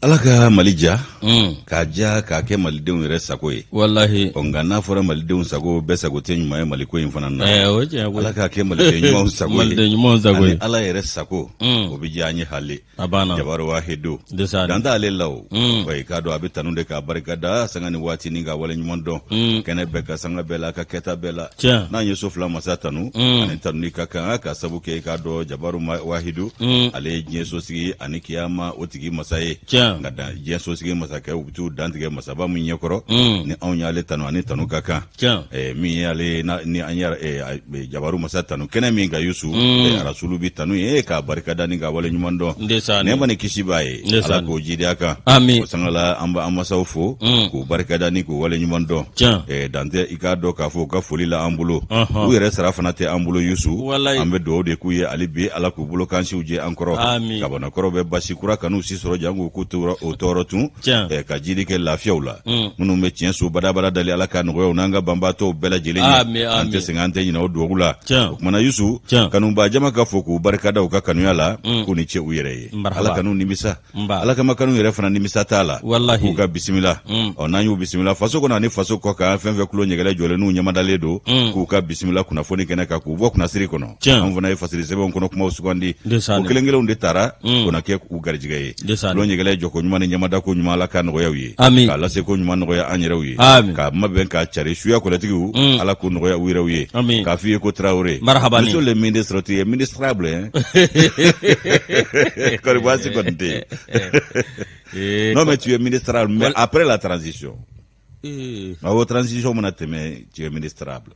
Ala ka Mali diya k'a diya k'a kɛ malidenw yɛrɛ sago ye walahi ɔ nka n'a fɔra malidenw sago bɛɛ sago tɛ ɲuman ye maliko in fana na o ye tiɲɛ ala k'a kɛ maliden ɲumanw sago ye maliden ɲumanw sago ye ani ala yɛrɛ sago o bɛ diya an ye hali a banna jabaru wahidu Ndesan. dan t'ale la o wa i k'a dɔn a bɛ tanu de k'a barika da sanga ni waati ni k'a wale ɲuman dɔn kɛnɛ bɛɛ ka sanga bɛɛ la a ka kɛta bɛɛ la Tiɲɛ. n'an ye so fila masa tanu ani tanuni ka kan ka sabu kɛ i k'a dɔn jabaru wahidu ale ye diɲɛ sosigi ani kiyama o tigi masa ye nka diɲɛ sosigi masakɛ u bɛ t'u dantigɛ masaba min ɲɛkɔrɔ ni anw y'ale tanu ani tanu ka kan min ye ale ni an ye jabaru masa tanu kɛnɛ min kan yusu arasulu bi tanu ye k'a barikada ni k'a wale ɲuman dɔn nɛɛma ni kisi b'a ye ala k'o jidi a kan o sanga la an b'an masaw fo k'u barikada ni k'u wale ɲuman dɔn dan tɛ i k'a dɔn k'a fɔ u ka foli la an bolo u yɛrɛ sara fana tɛ an bolo yusu an bɛ dugawu de k'u ye hali bi ala k'u bolo kansiw jɛ an kɔrɔ kabanakɔrɔ bɛ basi kura kan'u si sɔrɔ janko k'u o tɔɔrɔ tun ka jidi kɛ lafiyaw la minnu bɛ tiɲɛ so badabada dali ala ka nɔgɔya u n'an ka banbaatɔw bɛɛ lajɛlen ye an tɛ sɛgɛn an tɛ ɲinɛ o dugawu la o kumana yusu kanubaa jama ka fo k'u barikada u ka kanuya la k'u ni ce u yɛrɛ ye ala kan'u nimisa ala kama kanu yɛrɛ fana nimisa t'a la k'u ka bisimila ɔ n'an y'u bisimila faso kɔnɔ ani faso kɔ kan fɛn fɛn tulo ɲɛgɛlɛ jɔlen n'u ɲɛmadalen don k'u ka bisimila kunnafoni kɛnɛ kan k'u bɔ kunnasiri kɔnɔ an fana ye fasiri sɛbɛnw kɔnɔ kumaw sugandi o kelen kelenw de tara o na kɛ u garijɛgɛ ye tulo ɲɛgɛlɛ jɔko ɲuman ni ɲɛmadako ɲuman ala ka nɔgɔya u ye k'a lase ko ɲuman nɔgɔya an yɛrɛw ye k'a mabɛn k'a cari suya kɔlɛtigiw ala k'o nɔgɔya u yɛrɛw ye k'a f'i ye ko tarawele monsieur le ministre tu es ministrable hein kɔri baasi kɔni tɛ yen non mais tu es ministrable mais après la transition awɔ transition mana tɛmɛ tu es ministrable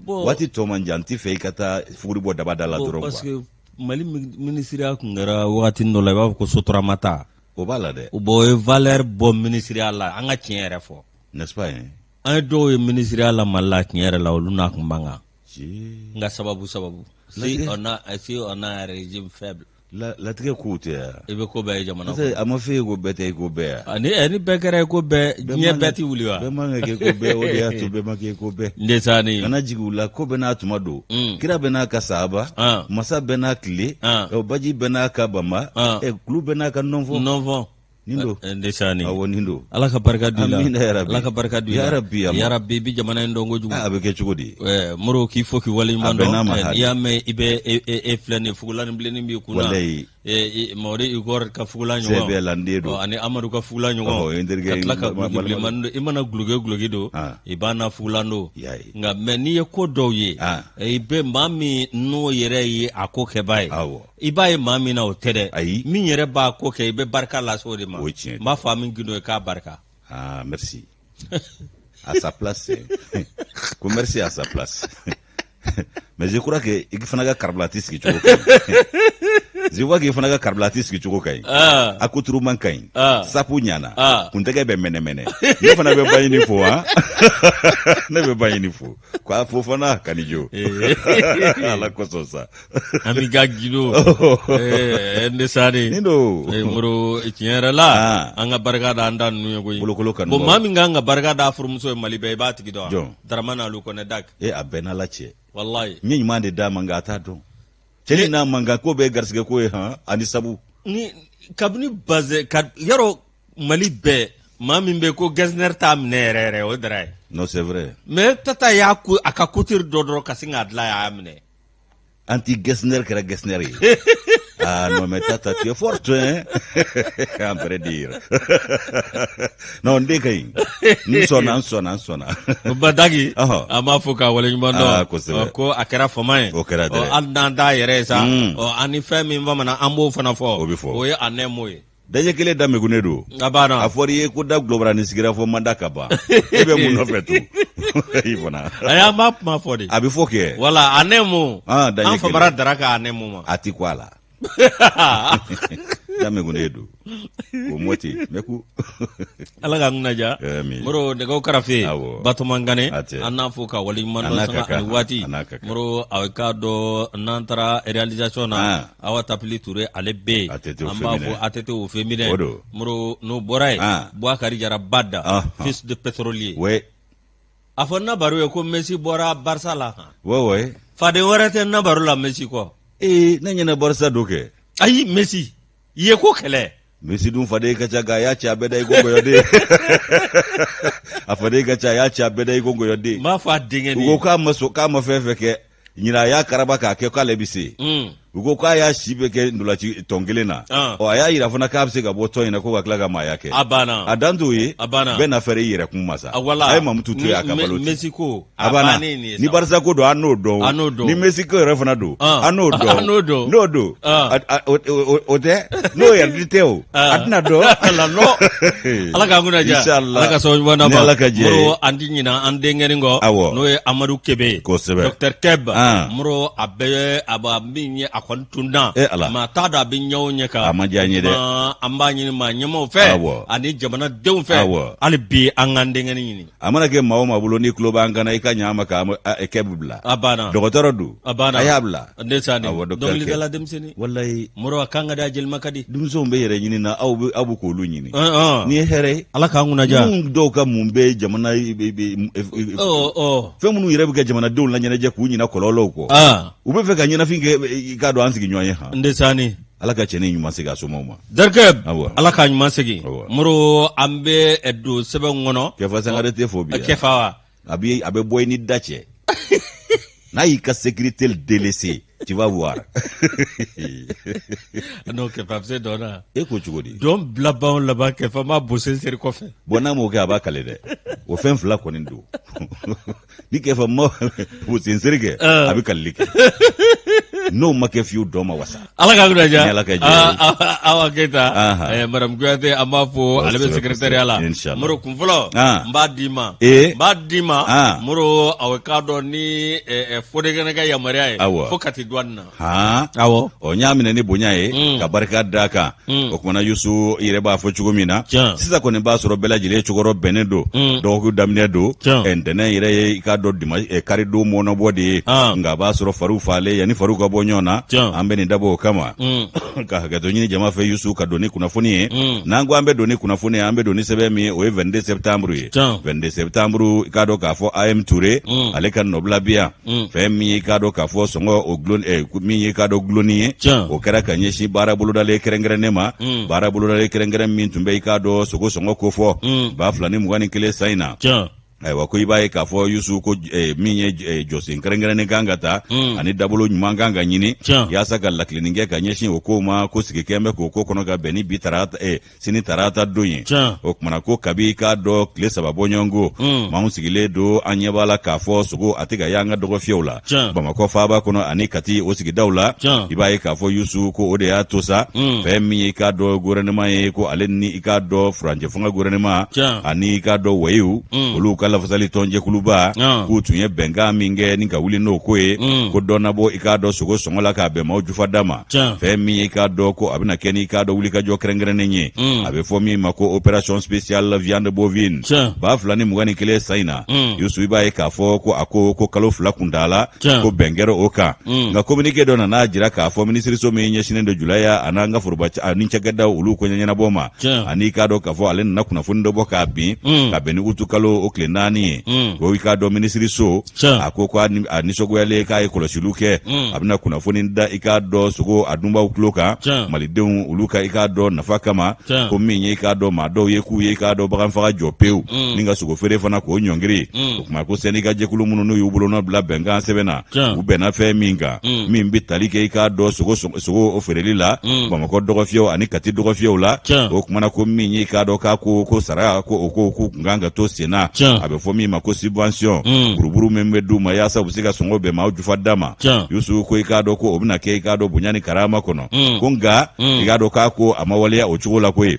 waati tɔ man jan n t'i fɛ i ka taa fuguri bɔ daba da la dɔrɔn parce que mali minisiriya tun kɛra wagati dɔ la i b'a fɔ ko sotarama ta o b'a la dɛ bon o ye valeur bɔ minisiriya la an ka tiɲɛ yɛrɛ fɔ n'est-ce pas hein an ye dɔw ye minisiriya la mali la tiɲɛ yɛrɛ la olu n'a kun man kan nka sababu sababu si on a un régime faible latigɛ kow tɛ yan i bɛ ko bɛɛ ye jamana kɔnɔ a ma f'e ye ko bɛɛ tɛ i ko bɛɛ yan ni bɛɛ kɛra i ko bɛɛ diɲɛ bɛɛ tɛ wuli wa bɛɛ man ka kɛ ko bɛɛ o de y'a to bɛɛ ma kɛ ko bɛɛ ndesaani kana jigin u la ko bɛɛ n'a tuma don kira bɛɛ n'a ka sahaba masa bɛɛ n'a tile baji bɛɛ n'a ka banba kulu bɛɛ n'a ka nɔnfɔ nɔnfɔ nin don ndesaani awɔ nin don ala ka barika don i la amina yarabi ala ka barika don i la yarabi yarabi i bɛ jamana in dɔn kojugu a bɛ kɛ cogo di moro k'i fo k'i waleɲuman dɔn n'i y'a mɛn i bɛ e filɛ nin fugulan ni bilennin b'i kun na walayi Mamadu Igor ka fugulan ɲɔgɔn sɛbɛ la n den don ani Amadu ka fugulan ɲɔgɔn ka tila ka guloki bilenman don i mana guloki o guloki don i b'a na fugulan don nka mais n'i ye ko dɔw ye i bɛ maa min n'o yɛrɛ ye a ko kɛbaa ye i b'a ye maa min na o tɛ dɛ ayi min yɛrɛ b'a ko kɛ i bɛ barika lase o de ma o ye tiɲɛ n b'a fɔ Ami Gindo ye k'a barika ah merci à sa place ko merci à sa place mais je crois que i fana ka karabilati sigi cogo ka ɲi je vois que i fana ka karabilati sigi cogo ka ɲi accoutrement ka ɲi sapu ɲana kuntɛgɛ bɛ mɛnɛmɛnɛ ne fana bɛ Baɲini fo han ne bɛ Baɲini fo k'a fo fana Kanijo ala kosɔn sa Ami ka gindo ndesaani nin don moro tiɲɛ yɛrɛ la an ka barika da an ta ninnu ye koyi bolokolo kanu bon maa min kan ka barika da furumuso ye Mali bɛɛ i b'a tigi dɔn jɔn Daramani Alu Kɔnɛ Dak e a bɛɛ n'Ala cɛ walayi n ye ɲuman de d'a ma nka a t'a dɔn cɛnin n'a man kan ko bɛɛ ye garisɛgɛ ko ye han ani sabu ni kabini bazɛ ka yarɔ Mali bɛɛ maa min bɛ ko Getzner t'a minɛ yɛrɛ yɛrɛ o Dara ye non c'est vrai mais Tata y'a ko a ka couture dɔ dɔrɔn ka sin k'a dilan a y'a minɛ anti Getzner kɛra Getzner ye ah non mais Tata tu es forte hein à vrai dire non n den ka ɲi n sɔnna n sɔnna n sɔnna Badagi an b'a fo k'a waleɲuman dɔn ah, kosɛbɛ ko a kɛra fama ye o kɛra dɛ hali n'an t'a yɛrɛ ye sa ani fɛn min famana an b'o fana fɔ o bɛ fɔ o ye a nɛmo ye Daɲɛ kelen da megunnen don a banna a fɔra i ye ko da gulɔbaranin sigira fɔ manda ka ban e bɛ mun nɔfɛ tun i fana ayi an b'a kuma fɔ de a bɛ fɔ kɛ wala a nɛmo Ah, daɲɛ an famara Dara ka a nɛmo ma a ti ko a la da megunnen don o mɔti mɛku ala k'an kunna diya Amin. moro nɛgɛw karafe Awɔ. Batoma Gane A tɛ. an n'a fo ka waleɲuman A dɔn n'a ka sanga kan. ani waati A n'a ka kan. moro a k'a dɔn n'an taara réalisation na Ah. Awa Tapili Ture ale bɛ yen ATT au an b'a féminin. fɔ ATT au féminin O don. moro n'o bɔra yen Ah. Bouakari Jara Bada Ah, ah. fils de pétrolier ouais a fɔ Nabaru ye ko Messi bɔra Barça la han ouais ouais faden wɛrɛ tɛ Nabaru la Messi kɔ ee ne ɲɛna Barça don kɛ ayi Messi ye ko kɛlɛ Messi dun faden ka ca nka a y'a ci a bɛɛ da i ko ngɔyɔden a faden ka ca a y'a ci a bɛɛ da i ko ngɔyɔden n b'a fɔ a denkɛ u ko k'a ma sɔn k'a ma fɛn fɛn kɛ ɲinan a y'a karaba k'a kɛ k'ale bɛ se u ko k'a y'a si bɛɛ kɛ ntolaci tɔn kelen na ɔ a y'a yira fana k'a bɛ se ka bɔ tɔn in na ko ka tila ka maaya kɛ a banna a dan t'o ye a banna bɛɛ na fɛrɛ i yɛrɛ kun ma sa a ye Mamutu to yen a ka balo ten Messi ko a banna ni Barça ko don an n'o dɔn ni Messi ko yɛrɛ fana don an n'o dɔn an n'o dɔn n'o don o tɛ n'o yɛrɛ tɛ o a tɛna dɔn ala k'an kunna diya ala ka sababu ɲuman d'an ma ala ka jɛ Moro an ti ɲina an denkɛnin kɔ awɔ n'o ye Amadu Kebe ye kosɛbɛ docteur Keb Moro a bɛ a b'a min ye a kɔni tunna e ala maa t'a dɔn a bɛ ɲɛ o ɲɛ kan a ma diya n ye dɛ an b'a ɲini maa ɲɛmaaw fɛ awɔ ani jamanadenw fɛ awɔ hali bi an k'an denkɛnin ɲini a mana kɛ maa o maa bolo n'i tulo b'an kan na i ka ɲa an ma ka Keb bila a banna dɔgɔtɔrɔ don a banna a y'a bila ndesan awɔ docteur Keb dɔnkilidala denmisɛnnin walayi Moro a kan ka di a jelima ka di denmisɛnw bɛ yɛrɛ ɲini na aw bɛ aw bɛ k'olu ɲini nin ye hɛrɛ ye ala k'an kunna diya minnu dɔw ka mun bɛ jamana fɛn minnu yɛrɛ bɛ ka jamanadenw laɲɛnajɛ k'u ɲina kɔlɔlɔw kɔ u bɛ fɛ ka ɲɛnafin kɛ i k'a dɔn an sigiɲɔgɔn ye han ndesan ala ka cɛnin ɲuman segin a somaw ma Darikɛ ala k'a ɲuman segin Moro an bɛ don sɛbɛn kɔnɔ Kɛfa Sangare tɛ fo bi Kɛfa wa a bɛ bɔ i ni da cɛ n'a y'i ka sécurité délaissé tu vas voir n'o Kɛfa bɛ se dɔn na e ko cogo di dɔn laban laban Kɛfa ma bosen seri kɔfɛ bon n'a m'o kɛ a b'a kale dɛ o fɛn fila kɔni don ni Kɛfa ma bosen seri kɛ a bɛ kalili kɛ n'o ma kɛ fiyewu dɔn ma wasa ala k'an kunna diya Ni Ala ka jɛ ye. Awa Keyita Aha. Madame Kuyate an b'a fo ale bɛ Kosɛbɛ, secrétariat la kosɛbɛ. Inshallah. Moro kun fɔlɔ Ah. n b'a d'i ma Ee. n b'a d'i ma Ah. Moro aw k'a dɔn ni Fode Kɛnɛ ka yamaruya ye Awɔ. fo Kati douane na han awɔ ɔ n y'a minɛ ni bonya ye Mm. ka barika da kan o kumana Yusu i yɛrɛ b'a fɔ cogo min na Tiɲɛ. sisan kɔni b'a sɔrɔ bɛɛ lajɛlen cokɔrɔ bɛnnen don dɔgɔkun daminɛ don Tiɲɛ. Ntɛnɛn yɛrɛ ye i k'a dɔn dimanche karidon mɔnɔbɔ de ye Ah. nka a b'a sɔrɔ fariw falen yanni fariw ka bɔ ɲɔgɔn na Tiɲɛ. an bɛ nin dabɔ o kama ka hakɛto ɲini jama fɛ Yusu ka don ni kunnafoni ye n'an ko an bɛ don ni kunnafoni ye an bɛ don ni sɛbɛn min ye o ye 22 septembre ye Tiɲɛ. 22 septembre i k'a dɔn k'a fɔ AM Ture ale ka nɔbila bi yan fɛn min ye i k'a dɔn k'a fɔ sɔngɔ o gulon min ye i k'a dɔn gulonni ye o kɛra ka ɲɛsin baara bolodalen kɛrɛnkɛrɛnnen ma baara bolodalen kɛrɛnkɛrɛn min tun bɛ i k'a dɔn sogo sɔngɔ kofɔ 2021 san in na. Ayiwa, ko i b'a ye k'a fɔ Yusu ko min ye jɔsen kɛrɛnkɛrɛnnen kan ka ta ani dabolo ɲuman kan ka ɲini yaasa ka lakilenni kɛ ka ɲɛsin o kow ma, ko sigi kɛn bɛ k'o ko kɔnɔ ka bɛn ni bi tarata sini tarata don ye. O kumana ko kabi i k'a dɔn tile 3 bɔɲɔgɔnko maaw sigilen don, an ɲɛ b'a la k'a fɔ sogo a tɛ ka y'an ka dɔgɔfiyɛw la Bamakɔ faaba kɔnɔ ani Kati o sigidaw la. I b'a ye k'a fɔ Yusu ko o de y'a to sa fɛn min ye i k'a dɔn gouvernement ye, ko ale ni i k'a dɔn furancɛ fanga gouvernement ani i k'a dɔn wayiw olu ka lafasali tɔnjɛkuluba k'u tun ye bɛnkan min kɛ ni ka wuli n'o ko ye ko dɔ na bɔ i k'a dɔn sogo sɔngɔ la k'a bɛn maaw jufada ma. Fɛn min ye i k'a dɔn ko a bɛna kɛ ni i k'a dɔn wulikajɔ kɛrɛnkɛrɛnnen ye a bɛ fɔ min ma ko opération spéciale viande bovine 2021 san in na. Yusu, i b'a ye k'a fɔ ko a ko ko kalo 2 kuntaala ko bɛn kɛra o kan, nka communiqué dɔ nana jira k'a fɔ minisiriso min ɲɛsinnen don julaya an'an ka foroba ani cakɛdaw olu ko ɲɛnabɔ ma ani i k'a dɔn k'a fɔ ale nana kunnafoni dɔ bɔ k'a bin ka bɛn ni utu kalo o tile 4 ye, ko i k'a dɔn minisiriso a ko ko a nisɔngoyalen k'a ye kɔlɔsiliw kɛ a bɛna kunnafoni da i k'a dɔn sogo a dunbaw tulo kan malidenw olu ka i k'a dɔn nafa kama, ko min ye i k'a dɔn maa dɔw ye k'u ye i k'a dɔn bagan faga jɔ pewu ni ka sogo feere fana k'o ɲɔngiri. O kuma ko sɛndika jɛkulu minnu n'u y'u bolonɔ bila bɛnkan sɛbɛn na, u bɛnna fɛn min kan min bɛ tali kɛ i k'a dɔn sogo o feereli la Bamakɔ dɔgɔfiyɛw ani Kati dɔgɔfiyɛw la. O kumana ko min ye i k'a dɔn k'a ko ko sara ko o ko k'u kun kan ka to sen na, a bɛ fɔ min ma ko subvention buruburu min bɛ d'u ma yaasa u bɛ se ka sɔngɔ bɛn maaw jufa da ma. Yusu, ko i k'a dɔn ko o bɛna kɛ i k'a dɔn bonya ni karama kɔnɔ, ko nka i k'a dɔn k'a ko a ma waleya o cogo la koyi.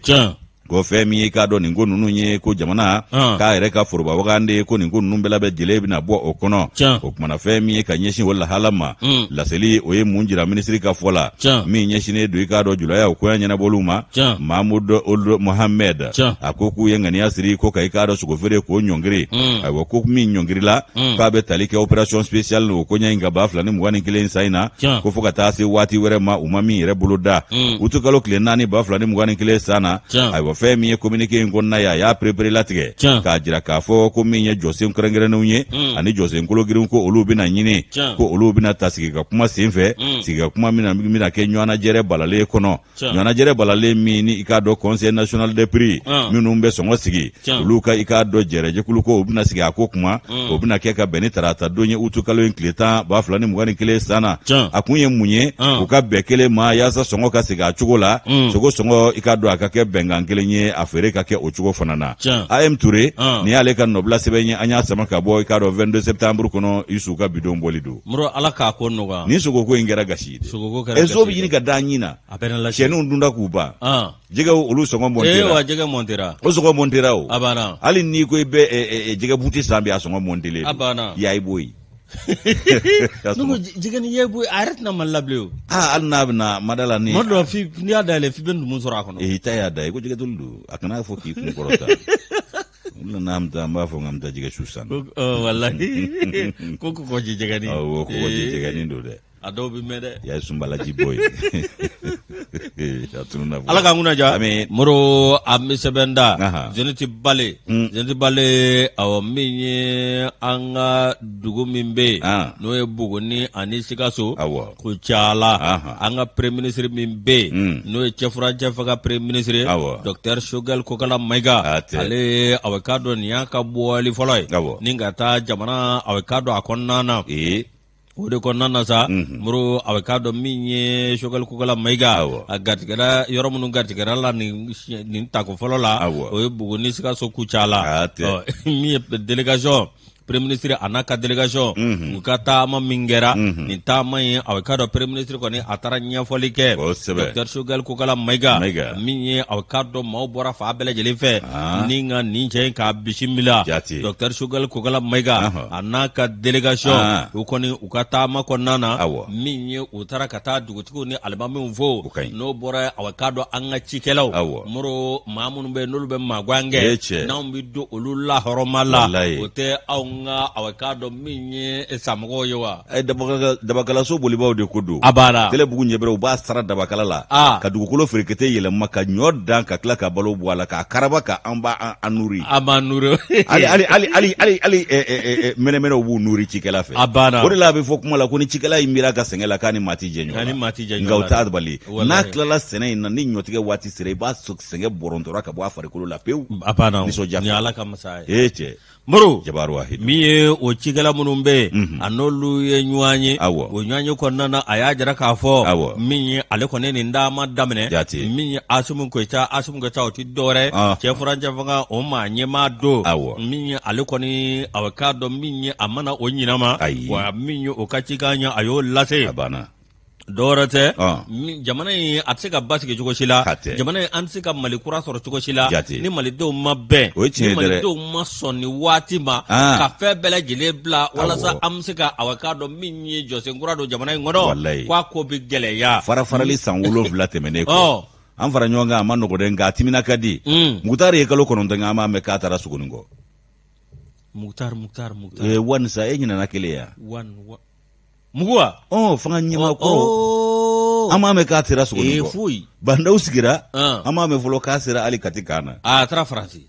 Ko fɛn min ye i k'a dɔn nin ko ninnu ye, ko jamana k'a yɛrɛ ka foroba wagande ko nin ko ninnu bɛɛ lajɛlen bɛna bɔ o kɔnɔ. O kumana fɛn min ye ka ɲɛsin o lahala ma, laseli o ye mun jira minisiri ka fɔ la min ɲɛsinnen don i k'a dɔn julaya o koɲa ɲɛnabɔliw ma, Mamudu Ould Mohamed, a ko k'u ye ŋaniya siri ko ka i k'a dɔn sogofeere k'o ɲɔngiri. Ayiwa, ko min ɲɔngirila k'a bɛ tali kɛ opération spéciale o koɲa in ka 2021 san in na, ko fo ka taa se waati wɛrɛ ma u ma min yɛrɛ bolo da utukalo tile 4 2021 san na. Ayiwa, Fɛn min ye communiqué in kɔnɔna ye, a y'a pereperelatigɛ k'a jira k'a fɔ ko min ye jɔsen kɛrɛnkɛrɛnnenw ye ani jɔsen kologirinw, ko olu bɛna ɲini, ko olu bɛna ta sigi ka kuma senfɛ, sigi ka kuma min bɛna kɛ ɲɔgɔnnajɛrɛ balalen kɔnɔ, ɲɔgɔnnajɛrɛ balalen min ni i k'a dɔn Conseil national des prix minnu bɛ sɔngɔ sigi, olu ka i k'a dɔn jɛrɛjɛkulu, ko u bɛna sigi a ko kuma. O bɛna kɛ ka bɛn ni tarata don ye, utu kalo in tile 10, 2021 san na. A kun ye mun ye? U ka bɛn kelen ma yaasa sɔngɔ ka segin a cogo la, sogo sɔngɔ, i k'a dɔn a ka kɛ bɛnkan kelen ye, a feere ka kɛ o cogo fana na. Am Ture, nin y'ale ka nɔbila sɛbɛn ye, an y'a sama ka bɔ i k'a dɔn 22 septembre kɔnɔ. Isu ka bidon bɔli don. Moro, Ala k'a ko nɔgɔya. Nin sogoko in kɛra gasi ye dɛ. Sogoko kɛra gasi ye. Bɛ ɲini ka da an ɲin na. A bɛ na lase. Cɛninw dunda k'u ban. Jɛgɛw, olu sɔngɔ mɔntera. Ee wa, jɛgɛ mɔntera. O sɔngɔ mɔntera o. A banna. Hali n'i ko i bɛ jɛgɛ buti san bi, a sɔngɔ mɔntelen don. A banna. Yayi boyi. Ne ko jɛgɛ ni yayi boyi, a yɛrɛ tɛna Mali la bilen o. Aa, hali n'a bɛna mada la ni. Tuma dɔ n'i y'a dayɛlɛ f'i bɛ ntumu sɔrɔ a kɔnɔ. Ee, i ta y'a da ye ko jɛgɛ toli don, a kana fɔ k'i kun kɔrɔta. N nana an bɛ taa, n b'a fɔ k'an bɛ taa jɛgɛ su san. Walahi, ko kɔgɔji jɛgɛnin. Awɔ, kɔgɔji jɛgɛnin don dɛ. A dɔw bɛ mɛn dɛ. Ya ye sunbalaji bɔ ye. A tununna. Ala k'an kunna diya. Ami. Moro, an bɛ sɛbɛn da. Zenith Bale. Zenith Bale, awɔ, min ye an ka dugu min bɛ yen, n'o ye Buguni ani Sikaso. Kucala. An ka premier ministre min bɛ yen, n'o ye cɛfurancɛ fanga premier ministre ye, docteur Choguel Kokala Mayiga. Ale, a k'a dɔn nin y'a ka bɔli fɔlɔ ye. Ni ka taa jamana, a k'a dɔn a kɔnɔna na. O de kɔnɔna na sa, Moro, a k'a dɔn min ye Choguel Kokala Mayiga, a garijɛgɛra yɔrɔ minnu garijɛgɛra la nin tako fɔlɔ la, o ye Buguni, Sikaso, Kucala. Min ye délégation premier ministre a n'a ka délégation, u ka taama min kɛra, nin taama in, a k'a dɔn premier ministre kɔni a taara ɲɛfɔli kɛ. Docteur Choguel Kokala Mayiga, min ye a k'a dɔn maaw bɔra fan bɛɛ lajɛlen fɛ ni ka nin cɛ in k'a bisimila. Docteur Choguel Kokala Mayiga a n'a ka délégation, u kɔni u ka taama kɔnɔna na, min ye u taara ka taa dugutigiw ni alimamiw fo. N'o bɔra, a k'a dɔn an ka cikɛlaw, Moro, maa minnu bɛ yen n'olu bɛ magwan kɛ, n'anw bɛ don olu lahɔrɔma la, o tɛ anw ka, a k'a dɔn min ye samɔgɔw ye wa. Dabakalaso bolibaaw de ko don. A banna. Tɛlɛbugu ɲɛbɛrɛ, u b'a sara dabakala la ka dugukolo ferekete yɛlɛma, ka ɲɔ dan, ka tila ka balo bɔ a la, k'a karaba, ka an b'a an nuri. An b'a nuri. Hali hali hali hali hali hali mɛnɛmɛnɛw b'u nuri cikɛla fɛ. A banna. O de la a bɛ fɔ kuma la ko ni cikɛla y'i miiri a ka sɛgɛn la, k'a ni maa tɛ jɛ ɲɔgɔn na. K'a ni maa tɛ jɛ ɲɔgɔn na. Nka o t'a bali. N'a tilala sɛnɛ in na, ni ɲɔtigɛ waati sera, i b'a sɛgɛn bɔrɔntɔra ka bɔ a farikolo la pewu. A banna. Nisɔndiya. Ni Ala ka masa ye. Ee cɛ. Moro, Jabaru Wahid. Min ye o cikɛla minnu bɛ yen, a n'olu ye ɲɔgɔn ye. O ɲɔgɔn ye kɔnɔna na, a y'a jira k'a fɔ, min ye ale kɔni nin taama daminɛ, min ye Asimi Goyita, Asimi Goyita, o tɛ dɔwɛrɛ, cɛ furancɛ fanga o maa ɲɛmaa don. Min ye ale kɔni, a k'a dɔn min ye a mana o ɲinama ma, wa min ye o ka cikan ye, a y'o lase. A banna. Dɔwɛrɛ tɛ, jamana in a tɛ se ka basigi cogo si la, jamana in an tɛ se ka Mali kura sɔrɔ cogo si la ni malidenw ma bɛn, ni malidenw ma sɔn nin waati ma ka fɛn bɛɛ lajɛlen bila walasa an bɛ se ka, awa, k'a dɔn min ye jɔsen kura don jamana in kɔnɔ, k'a ko bɛ gɛlɛya. Fara farali san 7 tɛmɛnen kɔ, an fara ɲɔgɔn kan, a ma nɔgɔ dɛ, nka a timina ka di. Mukutari ye kalo 9 kɛ, an m'a mɛn k'a taara Sogonikɔ. Mukutari, Mukutari, Mukutari. Wani sa, e ɲinɛna kelen ya. Mugu wa? Ɔ, fanga ɲɛmaa kɔrɔ. An m'a mɛn k'a sera Sogonikɔ. Ee, foyi. Ba Ndaw sigira, an m'a mɛn fɔlɔ k'a sera hali Kati kan na. A taara Faransi.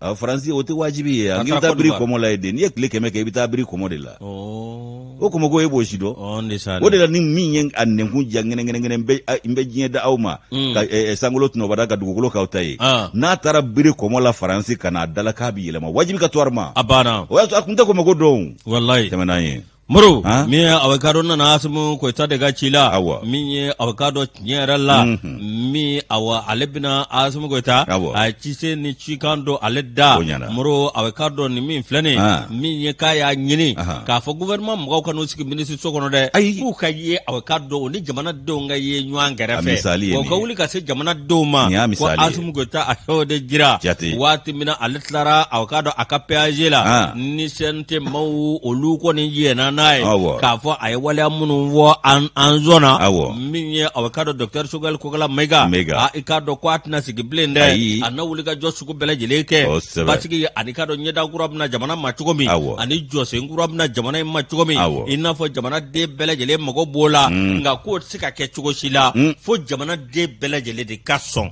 Faransi, o tɛ wajibi ye. K'i bɛ taa biri kɔmɔ la yen de, n'i ye tile 100 kɛ, i bɛ taa biri kɔmɔ de la. O kɔmɔ ko e b'o si dɔn. O de la ni min ye a nɛnkun ja ŋɛnɛŋɛnɛ, n bɛ diɲɛ da aw ma, ka sankolo tɔnɔbada ka dugukolo k'aw ta ye. N'a taara biri kɔmɔ la Faransi ka n'a dala k'a bɛ yɛlɛma, wajibi ka to ma. A banna. O y'a sɔrɔ a tun tɛ kɔmɔko dɔn. Walayi. Tɛmɛ n'an ye. Moro, min ye a k'a dɔn nana Asimi Goyita de ka ci la, min ye a k'a dɔn tiɲɛ yɛrɛ la, min awa ale bɛna Asimi Goyita, a ye cisen ni cikan don ale da. Moro, a k'a dɔn nin min filɛ nin, min ye k'a y'a ɲini k'a fɔ gouvernement mɔgɔw ka n'u sigi minisiriso kɔnɔ dɛ, k'u ka ye, a k'a dɔn u ni jamanadenw ka ye ɲɔgɔn kɛrɛfɛ, o ka wuli ka se jamanadenw ma. Ko Asimi Goyita a y'o de jira waati min na ale tilara a k'a dɔn a ka péage la ni CNT maaw olu kɔni yɛlɛnna n'a ye k'a fɔ a ye waleya minnu fɔ an sɔnna min ye aw k'a dɔn docteur Choguel Kokala Mayiga i k'a dɔn ko a tɛna sigi bilen dɛ, a na wuli ka jɔ sugu bɛɛ lajɛlen kɛ basigi ani k'a dɔn ɲɛda kura bɛna jamana ma cogo min ani jɔsen kura bɛna jamana in ma cogo min i n'a fɔ jamanaden bɛɛ lajɛlen mago b'o la nka k'o tɛ se ka kɛ cogo si la fo jamanaden bɛɛ lajɛlen de ka sɔn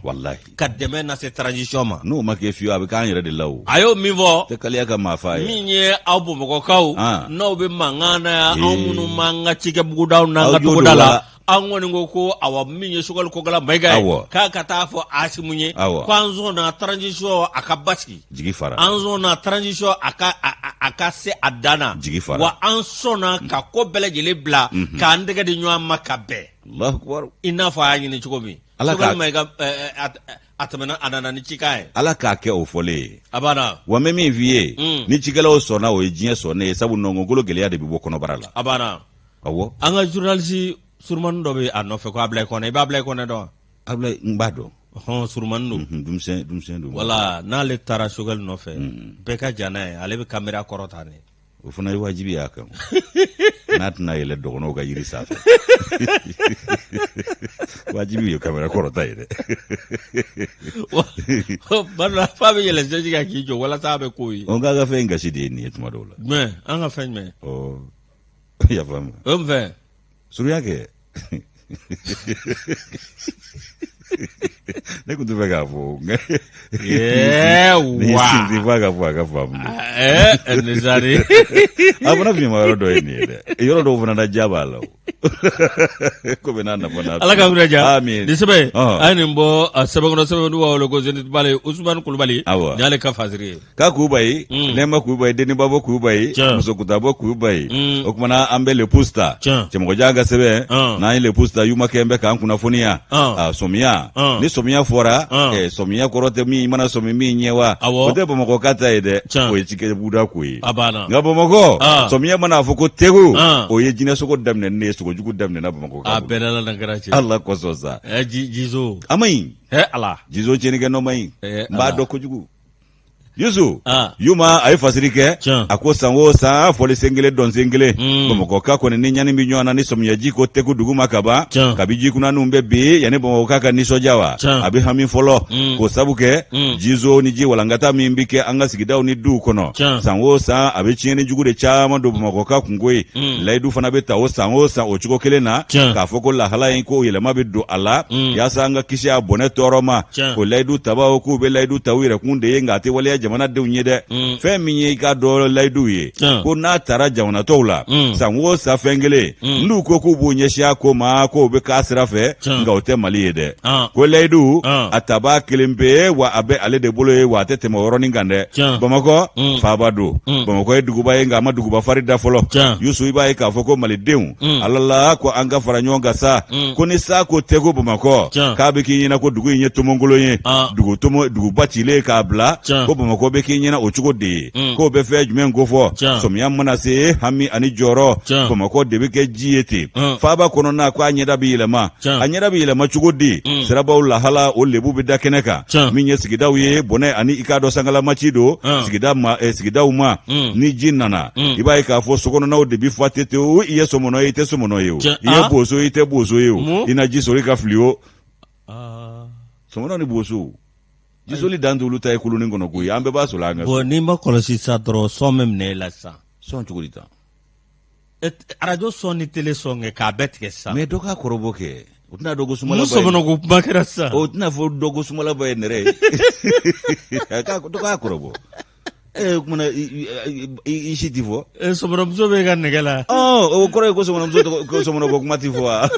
ka dɛmɛ lase transition ma n'o ma kɛ fiyewu a bɛ k'an yɛrɛ de la o a y'o min fɔ tɛ kaliya ka maa fa ye min ye aw bamakɔkaw ah. n'aw bɛ mankan na yan anw minnu b'an ka cikɛ bugudaw n'an ka togoda la an kɔni ko ko awa min ye Choguel Kokala Mayiga ye k'a ka taa fɔ Asimu ye ko an sɔnna transition a ka basigi jigi fara an sɔnna transition a ka a ka se a dan na jigi fara wa an sɔnna ka ko bɛɛ lajɛlen bila k'an tɛgɛ di ɲɔgɔn ma ka bɛn i n'a fɔ a y'a ɲini cogo min Ala ka Mayiga a tɛmɛna a nana ni cikan ye ala k'a kɛ o fɔlen ye a banna wa n bɛ min f'i ye ni cikɛlaw sɔnna o ye diɲɛ sɔnnen ye sabu nɔngɔnkolo gɛlɛya de bɛ bɔ kɔnɔbara la a banna awɔ an ka journaliste surumani dɔ bɛ a nɔfɛ ko Ablaye Kɔnɛ i bɛ Ablaye Kɔnɛ dɔn Ablaye n b'a dɔn hɔn surumani don denmisɛn don wala n'ale taara Choguel nɔfɛ bɛɛ ka jan n'a ye ale bɛ kamera kɔrɔ ta ne o fana ye wajibi y'a kan n'a tɛna yɛlɛ dɔgɔnɔw ka yiri sanfɛ wajibi ye kamera kɔrɔta ye dɛ f'a bɛ yɛlɛ sɛji kan k'i jɔ walasa a bɛ k'o ye o k'a ka fɛn gasi de ye nin ye tuma dɔw la jumɛn an ka fɛn jumɛn ɔ yafa n ma o mun fɛn surunya kɛ ne tun tɛ fɛ k'a fɔ wa sinsin f'a ka fɔ a ka faamu nisari a fana finma yɔrɔ dɔ ye nin ye dɛ yɔrɔ dɔw fana na diya b'a la o ko bɛ n'a nafa n'a ala ka wuli ja nin sɛbɛn a ye nin bɔ sɛbɛnkɔrɔ sɛbɛn n'u b'a wele ko Zenith Bale Usumani Kulubali nin y'ale ka fasiri ye K'a Kuyuba ye mm. Nɛma Kuyuba ye Denibabɔ Kuyuba ye Musokutabɔ Kuyuba ye o tuma na an bɛ Le Pouce ta Cɛmɔgɔjan ka sɛbɛn n'an ye Le Pouce ta Yuma kɛ bɛ k'an kunnafoniya sɔmiya ni sɔmiya fɔra sɔmiya kɔrɔ tɛ min i mana sɔmi min ɲɛ wa o tɛ Bamakɔ ka ta ye dɛ o ye cikɛbuguda ko ye nka Bamakɔ sɔmiya mana fɔ ko tegu o ye jinɛsogo daminɛ ne ye sogojugu daminɛna Bamakɔ Ala kosɔn sa jizo a man ɲi Ala jizo tiɲɛnikɛ nɔ man ɲi n b'a dɔn kojugu Yusu ah. Yuma a ye fasiri kɛ a ko san o san fɔli sen kelen dɔn sen kelen hmm. Bamakɔka kɔni ni ɲani bɛ ɲɔgɔn na ni sɔmiyɛji ko tegu duguma ka ban kabi jikunaniw bɛ bin yanni Bamakɔka ka nisɔndiya wa a bɛ hami fɔlɔ hmm. k'o sabu kɛ hmm. jizo ni ji walankata min bɛ kɛ an ka sigidaw ni duw kɔnɔ san o san a bɛ tiɲɛni jugu de caman don Bamakɔka kunko ye layidu fana bɛ ta o san o san o cogo kelen na k'a fɔ ko lahala in ko yɛlɛma bɛ don a la yaasa an ka kisi a bɔnɛ tɔɔrɔ ma o layidu tabaw k'u bɛ layidu ta u yɛrɛkun de ye nka a tɛ waleya jamanadenw ye dɛ mm. fɛn min ye i k'a dɔn layidu ye ko n'a tara jamana tɔw la mm. san o san fɛn kelen mm. n'u ko k'u b'u ɲɛsin a ko ma k'o bɛ k'a sira fɛ nka o tɛ mali ye dɛ ah. ko layidu ah. a tabaa kelen pe wa a bɛ ale de bolo ye wa a tɛ tɛmɛ o yɔrɔnin kan dɛ bamakɔ faaba don bamakɔ ye duguba ye nka a ma duguba fari da fɔlɔ yusu i b'a ye k'a fɔ ko malidenw Mm. ala la ko an ka fara ɲɔgɔn kan sa mm. ko ni sa ko tɛ ko bamakɔ k'a bɛ k'i ɲɛna ko dugu in ye tomonkolon ye dugu tomo duguba cilen k'a bila ko bamakɔ bɛ k'i ɲɛna o cogo de ye mm. k'o bɛ fɛn jumɛn kofɔ sɔmiya mana se hami ani jɔrɔ bamakɔ de bɛ kɛ ji ye ten faaba kɔnɔna ko a ɲɛda bɛ yɛlɛma a ɲɛda bɛ yɛlɛma cogo di sirabaw lahala o lebu bɛ da kɛnɛ kan min ye sigidaw ye bɔnɛ ani i k'a dɔn sangalamaci don sigida ma eh, sigidaw ma ni ji nana i b'a ye k'a fɔ sokɔnɔnaw de bi fa tetewu i ye sɔmɔnɔ ye i tɛ sɔmɔnɔ ye o i ye boso ye i tɛ boso ye o i na ji soli ka fili o sɔmɔnɔ ni boso jisoli dan t'olu ta ye kolonin kɔnɔ koyi an bɛɛ b'a sɔrɔ an ka so n'i ma kɔlɔsi sa dɔrɔn sɔn bɛ minɛ e la sisan sɔn cogo di tan arajo sɔn ni tele sɔn kɛ k'a bɛɛ tigɛ sisan mais dɔ k'a kɔrɔbɔ kɛ o tɛna dɔn ko sumalaba ye sɔmɔnɔ ko kuma kɛra sisan o tɛna fɔ dɔ ko sumalaba ye nɛrɛ ye dɔ k'a kɔrɔbɔ ee o kumana i si ti fɔ sɔmɔnɔmuso bɛ ka nɛgɛ la o kɔrɔ ye ko sɔmɔnɔmuso tɔgɔ ko sɔmɔnɔ ko kuma ti fɔ wa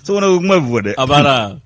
sɔmɔnɔ ko kuma bɛ fɔ dɛ a banna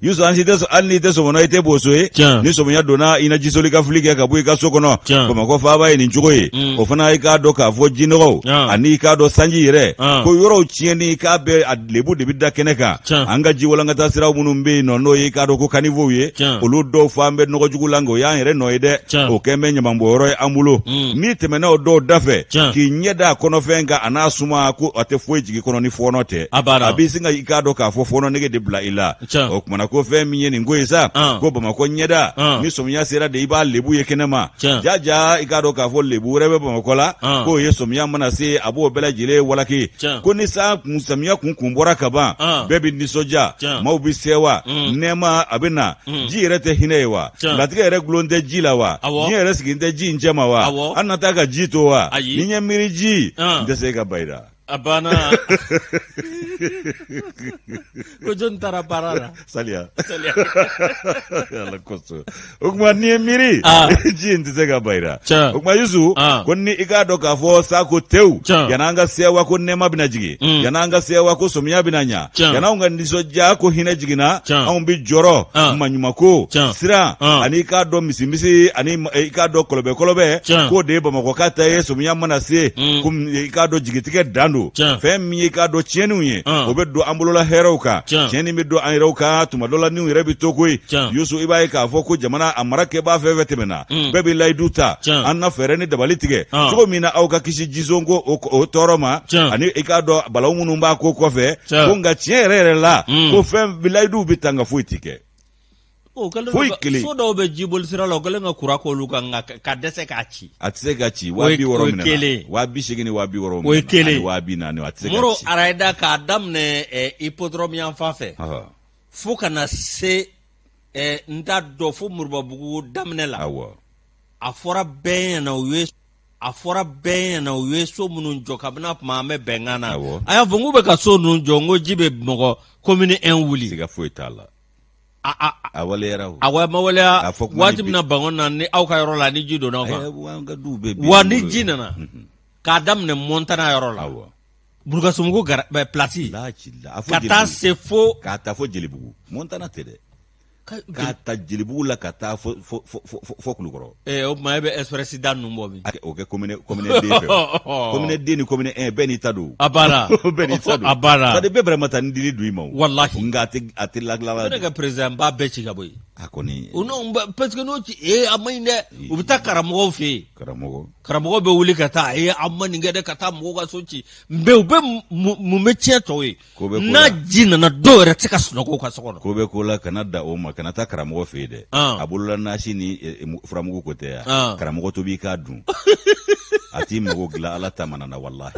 Yusu an si tɛ hali n'i tɛ sɔmɔnɔ i tɛ boso ye ni sɔmiya donna i na jisoli ka fili kɛ ka bɔ i ka so kɔnɔ bamakɔ faaba ye nin cogo ye mm. o fana i k'a dɔn k'a fɔ jinɔgɔw ani i k'a dɔn sanji yɛrɛ ko yɔrɔw tiɲɛni k'a bɛ a lebu de bɛ da kɛnɛ kan an ka ji walankata siraw minnu bɛ yen nɔ n'o ye i k'a dɔn ko caniveauw ye olu dɔw fan bɛ nɔgɔ jugu la nka o y'an yɛrɛ nɔ ye dɛ o kɛn bɛ ɲamanbɔnyɔrɔ ye an bolo mm. n'i tɛmɛna o dɔw da fɛ k'i ɲɛ da a kɔnɔfɛn kan a n'a suma ko a tɛ foyi jigin kɔnɔ ni fɔɔnɔ tɛ a b'i sin ka i k'a dɔn k'a fɔ fɔɔnɔ nege de bila i la o kumana ko ko fɛn min ye nin ko ye sa, ko Bamakɔ ɲɛda, ni sɔmiya sera de, i b'a lebu ye kɛnɛma. Jaja, i k'a dɔn k'a fɔ lebu wɛrɛ bɛ Bamakɔ la, k'o ye sɔmiya mana se, a b'o bɛɛ lajɛlen walaki. Ko ni san kun samiya kun bɔra ka ban, bɛɛ bɛ nisɔndiya, maaw bɛ sewa, nɛɛma a bɛ na. Ji yɛrɛ tɛ hinɛ ye wa? Latigɛ yɛrɛ gulon tɛ ji la wa? Diɲɛ yɛrɛ sigin tɛ ji in cɛma wa? An na taa ka ji to wa? Ni n ye miiri ji, n tɛ se ka ba i la. A banna. Ko jɔn taara baara la? Saliya. Saliya. Ala kosɔn. O tuma n'i ye miiri, ji in tɛ se ka ban i la. O tuma Yusu, ko ni i k'a dɔn k'a fɔ sa ko tewu, yan'an ka sewa ko nɛɛma bɛna jigin, yan'an ka sewa ko sɔmiya bɛna ɲa, yan'anw ka nisɔndiya ko hinɛ jiginna, anw bɛ jɔrɔ maɲumako, siran ani i k'a dɔn misimisi ani i k'a dɔn kɔlɔbɛkɔlɔbɛ, k'o de ye Bamakɔka ta ye sɔmiya mana se, ko i k'a dɔn jigitigɛ dan don. Fɛn min ye i k'a dɔn tiɲɛniw ye, o bɛ don an bolola hɛrɛw kan, tiɲɛni bɛ don an yɛrɛw kan, tuma dɔ la niw yɛrɛ bɛ to koyi. Yusu, i b'a ye k'a fɔ ko jamana a mara kɛbaa fɛn fɛn tɛmɛna, bɛɛ bɛ layidu ta, an na fɛɛrɛ ni dabali tigɛ cogo min na aw ka kisi jisonko o tɔɔrɔ ma, ani i k'a dɔn balawu minnu b'a ko kɔfɛ. Ko nka tiɲɛ yɛrɛ yɛrɛ la, ko fɛn layiduw bɛ ta, nka foyi tɛ kɛ. Foyi kelen. So dɔw bɛ jiboli sira la, o kɛlen ka kura k'olu kan, nka ka dɛsɛ k'a ci. A tɛ se ka ci. 60 000 minɛna, 80 000 ni 60 000. O ye kelen. 40 000, a tɛ se ka ci. Arayida, k'a daminɛ hippodrome yan fan fɛ fo ka na se, n t'a dɔn, fo Moribabugu daminɛ la. A fɔra bɛɛ ɲɛna, u ye a fɔra bɛɛ ɲɛna, u ye so minnu jɔ kabini a tuma an bɛ bɛnkan na. A y'a fɔ n k'u bɛ ka so ninnu jɔ, n ko ji bɛ mɔgɔ commune 1 wuli. Siga foyi t'a la. A waleyara o. A ma waleya. Waati min na Bankɔni na, ni aw ka yɔrɔ la, ni ji donna aw kan, wa ni ji nana k'a daminɛ Montana yɔrɔ la, Burukasumbugu place, ka taa se fo k'a ta fo Jelibugu. Montana tɛ dɛ, k'a ta Jelibugu la ka taa fo Kulukɔrɔ. O tuma e bɛ express da ninnu bɔ min? O kɛ commune deux fɛ. Commune deux ni commune 1, bɛɛ n'i ta don. A banna. Bɛɛ n'i ta don. A banna. C'est à dire bɛɛ bɛrɛ ma taa ni dili don i ma o. Walahi. Nka a tɛ ladilan. Ne ka président b'a bɛɛ ci ka bɔ yen. A kɔni. O non, parce que n'o ci, ee, a man ɲi dɛ. U bɛ taa karamɔgɔw fɛ yen. Karamɔgɔ. Karamɔgɔ bɛ wuli ka taa, ee, a ma nin kɛ dɛ, ka taa mɔgɔw ka so ci. Mais u bɛ mun bɛ tiɲɛ tɔw ye? N'a ji nana, dɔw yɛrɛ tɛ se ka sunɔgɔ u ka so kɔnɔ. Ko bɛ ko la, kana da o ma, kana taa karamɔgɔ fɛ yen dɛ. A bolola nasi ni furamugu ko tɛ yan. Karamɔgɔ tobi i k'a dun, a t'i mago dilan Ala ta mana na, walahi.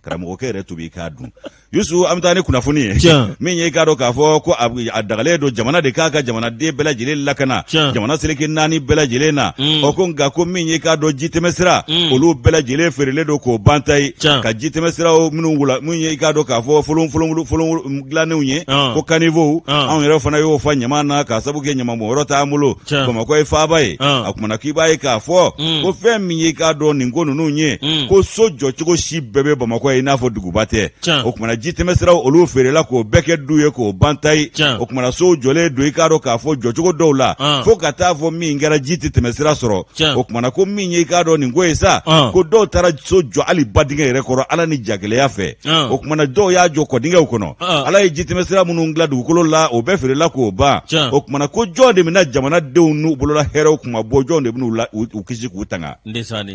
Karamɔgɔkɛ yɛrɛ tobi i k'a dun. Yusu, an bɛ taa ni kunnafoni ye min ye, i k'a dɔn k'a fɔ ko a dagalen don jamana de k'a ka jamanaden bɛɛ lajɛlen lakana, jamana seleke naani bɛɛ lajɛlen na. Ɔ ko nka ko min ye, i k'a dɔn, jitɛmɛsira, olu bɛɛ lajɛlen feerelen don k'o ban ta ye, ka jitɛmɛsiraw minnu wula min ye, i k'a dɔn k'a fɔ folon folon folon dilannenw ye, ko caniveauw, anw yɛrɛ fana y'o fa ɲama na k'a sabu kɛ ɲamanbɔnyɔrɔ t'an bolo. Bamakɔ ye faaba ye. A kumana k'i b'a ye k'a fɔ ko fɛn min ye, i k'a dɔn, nin ko ninnu ye, ko so jɔcogo si bɛɛ bɛ Bamakɔ ye i n'a fɔ duguba tɛ. O kumana jitɛmɛsiraw, olu feerela k'o bɛɛ kɛ du ye k'o ban ta ye. O kumana sow jɔlen don, i k'a dɔn k'a fɔ jɔcogo dɔw la, fo ka taa fɔ min kɛra ji tɛ tɛmɛsira sɔrɔ. O kumana ko min ye, i k'a dɔn, nin ko ye sa, ko dɔw taara so jɔ hali badingɛ yɛrɛ kɔrɔ, Ala ni jagɛlɛya fɛ. O kumana dɔw y'a jɔ kɔdingɛw kɔnɔ. Ala ye jitɛmɛsira minnu dilan dugukolo la, o bɛɛ feerela k'o ban. O kumana ko jɔn de bɛna jamanadenw n'u bolola hɛrɛw kuma bɔ? Jɔn de bɛn'u u kisi k'u tanga?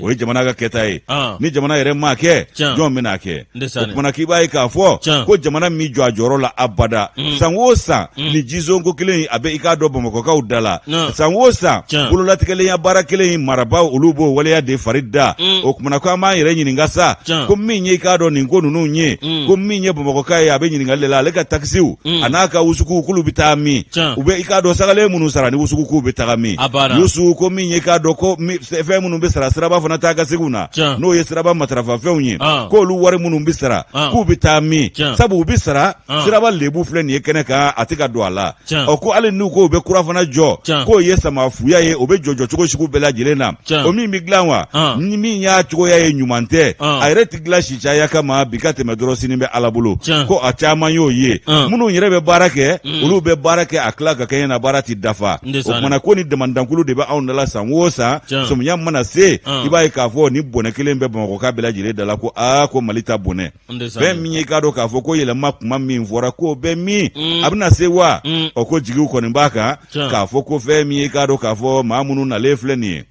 O ye jamana ka kɛta ye. Ni jamana yɛrɛ m'a kɛ, jɔn bɛn'a kɛ? O kumana k'i b'a ye k'a fɔ ko jamana m'i jɔ a jɔyɔrɔ la abada. San o san, ni jisonko kelen in, a bɛ i k'a dɔn Bamakɔkaw da la. San o san, bololatigɛlenya baara kelen in, marabaaw olu b'o waleya de fari da. O kumana ko an b'an yɛrɛ ɲininka sa, ko min ye, i k'a dɔn, nin ko ninnu ye, ko min ye Bamakɔka ye, a bɛ ɲininkali de la, ale ka takisiw a n'a ka wusukuw, k'olu bɛ taa min? U bɛ i k'a dɔn sagalen minnu sara ni wusukuw bɛ taga min? Yusu, ko min ye, k'a dɔn ko fɛn minnu bɛ sara siraba fana taa ka seginw na, n'o ye siraba matarafafɛnw ye, k'olu wari minnu bɛ sara, k'u bɛ taa min? Sabu u bɛ sara siraba lebu filɛ nin ye kɛnɛ kan, a tɛ ka don a la. Ɔ ko hali n'u ko u bɛ kura fana jɔ, k'o ye samafuya ye, o bɛ jɔ jɔcogo sugu bɛɛ lajɛlen na. O min bɛ dilan wa, ni min y'a cogoya ye ɲuman tɛ, a yɛrɛ tɛ dilan si caya kama, bi ka tɛmɛ dɔrɔn, sini bɛ Ala bolo. Ko a caman y'o ye. Minnu yɛrɛ bɛ baara kɛ, olu bɛ baara kɛ a tila ka kɛɲɛ na, baara tɛ dafa. O kumana ko ni damandankulu de bɛ anw da la san o san, sɔmiya mana se, i b'a ye k'a fɔ ni bɔnɛ kelen bɛ Bamakɔka bɛɛ lajɛlen da la, ko aa, ko Mali ta bɔnɛ. Fɛn min ye, k'a dɔn k'a fɔ ko yɛlɛma kuma min fɔra, k'o bɛ min, a bɛna se wa? Ɔ ko jigiw kɔni b'a kan k'a fɔ ko fɛn min ye, k'a dɔn k'a fɔ maa minnu nalen filɛ nin ye.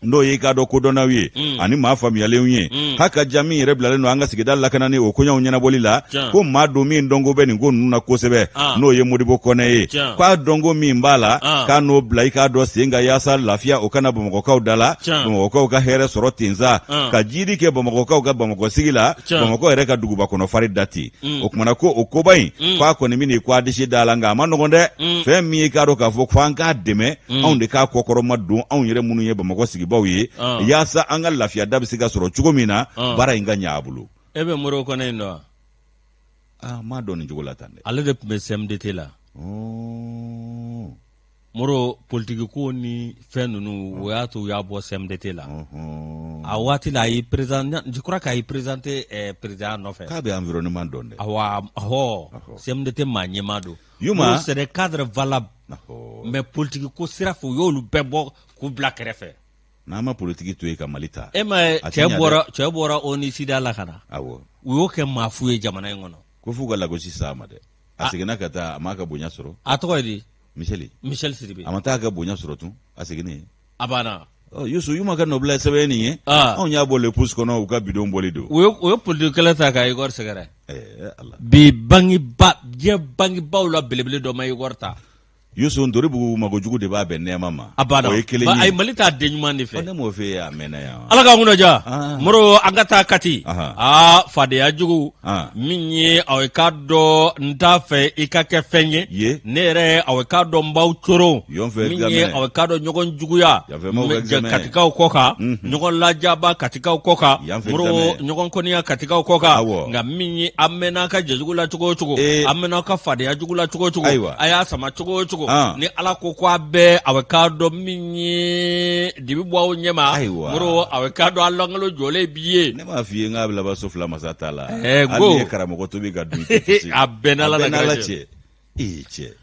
N'o ye i k'a dɔn kodɔnnaw ye ani maa faamuyalenw ye haka ja min yɛrɛ bilalen don an ka sigida lakanani o koɲɛw ɲɛnabɔli la, ko maa don min dɔnko bɛ nin ko ninnu na kosɛbɛ, n'o ye Modibo Kɔnɛ ye, k'a dɔnko min b'a la, k'a n'o bila i k'a dɔn sen kan yaasa lafiya o ka na Bamakɔkaw da la, Bamakɔkaw ka hɛrɛ sɔrɔ ten sa, ka jiidi kɛ Bamakɔkaw ka Bamakɔ sigi la, Bamakɔ yɛrɛ ka duguba kɔnɔ fari da ten. O kumana ko o koba in, k'a kɔni bɛn'i ko a disi da la, nka a ma nɔgɔn dɛ. Fɛn min ye k'a dɔn k'a fɔ fo an k'a dɛmɛ, anw de k'a kɔkɔrɔma don, anw yɛrɛ minnu ye Bamakɔ sigibaw ye, yaasa an ka lafiya da bɛ se ka sɔrɔ cogo min na, baara in ka ɲɛ a bolo. E bɛ Modibo Kɔnɛ in dɔn wa? Aa, n m'a dɔn nin cogo la tan dɛ. Ale de tun bɛ CMDT la. Moro, politiki ko ni fɛn ninnu, o y'a to u y'a bɔ CMDT la. A waati la, a y'i présenté, je crois qu'a y'i présenté président nɔfɛ. K'a bɛ environnement dɔn dɛ. Awa, ɔhɔ, CMDT maa ɲɛmaa don. Yuma. C'est des cadres valables. Mais politiki ko sira fɛ, u y'olu bɛɛ bɔ k'u bila kɛrɛfɛ. N'an ma politiki to yen ka Mali ta. E ma ye, cɛ bɔra ONU-SIDA la ka na. Awɔ. U y'o kɛ maa fu ye jamana in kɔnɔ. Ko f'u ka lagosi s'a ma dɛ. A seginna ka taa, a m'a ka bonya sɔrɔ. A tɔgɔ ye di? Misɛli. Michel Sidibe. A ma taa ka bonya sɔrɔ tun, a seginnen. A banna. Yusu Yuma ka nɔbila ye sɛbɛn nin ye. Anw y'a bɔ Le Pouce kɔnɔ, u ka bidon bɔli don. U ye politiki kɛlɛ ta ka Igor sɛgɛrɛ. Ala. Bi bankiba, diɲɛ bankibaw la belebele dɔ ma Igor ta. Yusu Ntoribugu magojugu de b'a bɛn nɛɛma ma. A banna. O ye kelen ye. Ayi, Mali t'a den ɲuman de fɛ. Ne m'o f'e ye a mɛnna yan. Ala k'an kunna diya. Moro, an ka taa Kati. Aa, fadenya jugu. Min ye aw k'a dɔn n t'a fɛ i ka kɛ fɛn ye. Ye. Ne yɛrɛ, aw k'a dɔn n b'aw coron. Min ye aw k'a dɔn ɲɔgɔn juguya. Katikaw kɔ kan. Ɲɔgɔn lajaba Katikaw kɔ kan. Moro, ɲɔgɔn kɔniya Katikaw kɔ kan. Nka min ye, an mɛnna ka jɛjugu la cogo o cogo, an mɛnna ka fadenya jugu la cogo o cogo, ayiwa, a y'a sama cogo o cogo, ni Ala ko ko a bɛɛ, aw k'a dɔn min ye dibi bɔ aw ɲɛma. Ayiwa. Moro, aw k'a dɔn a lankolon jɔlen b'i ye. Ne m'a f'i ye n k'a bɛ laban so fila masa ta la. Hali n'i ye karamɔgɔ tobi ka dun, i tɛ kisi. A bɛɛ n'Ala cɛ. Ee cɛ.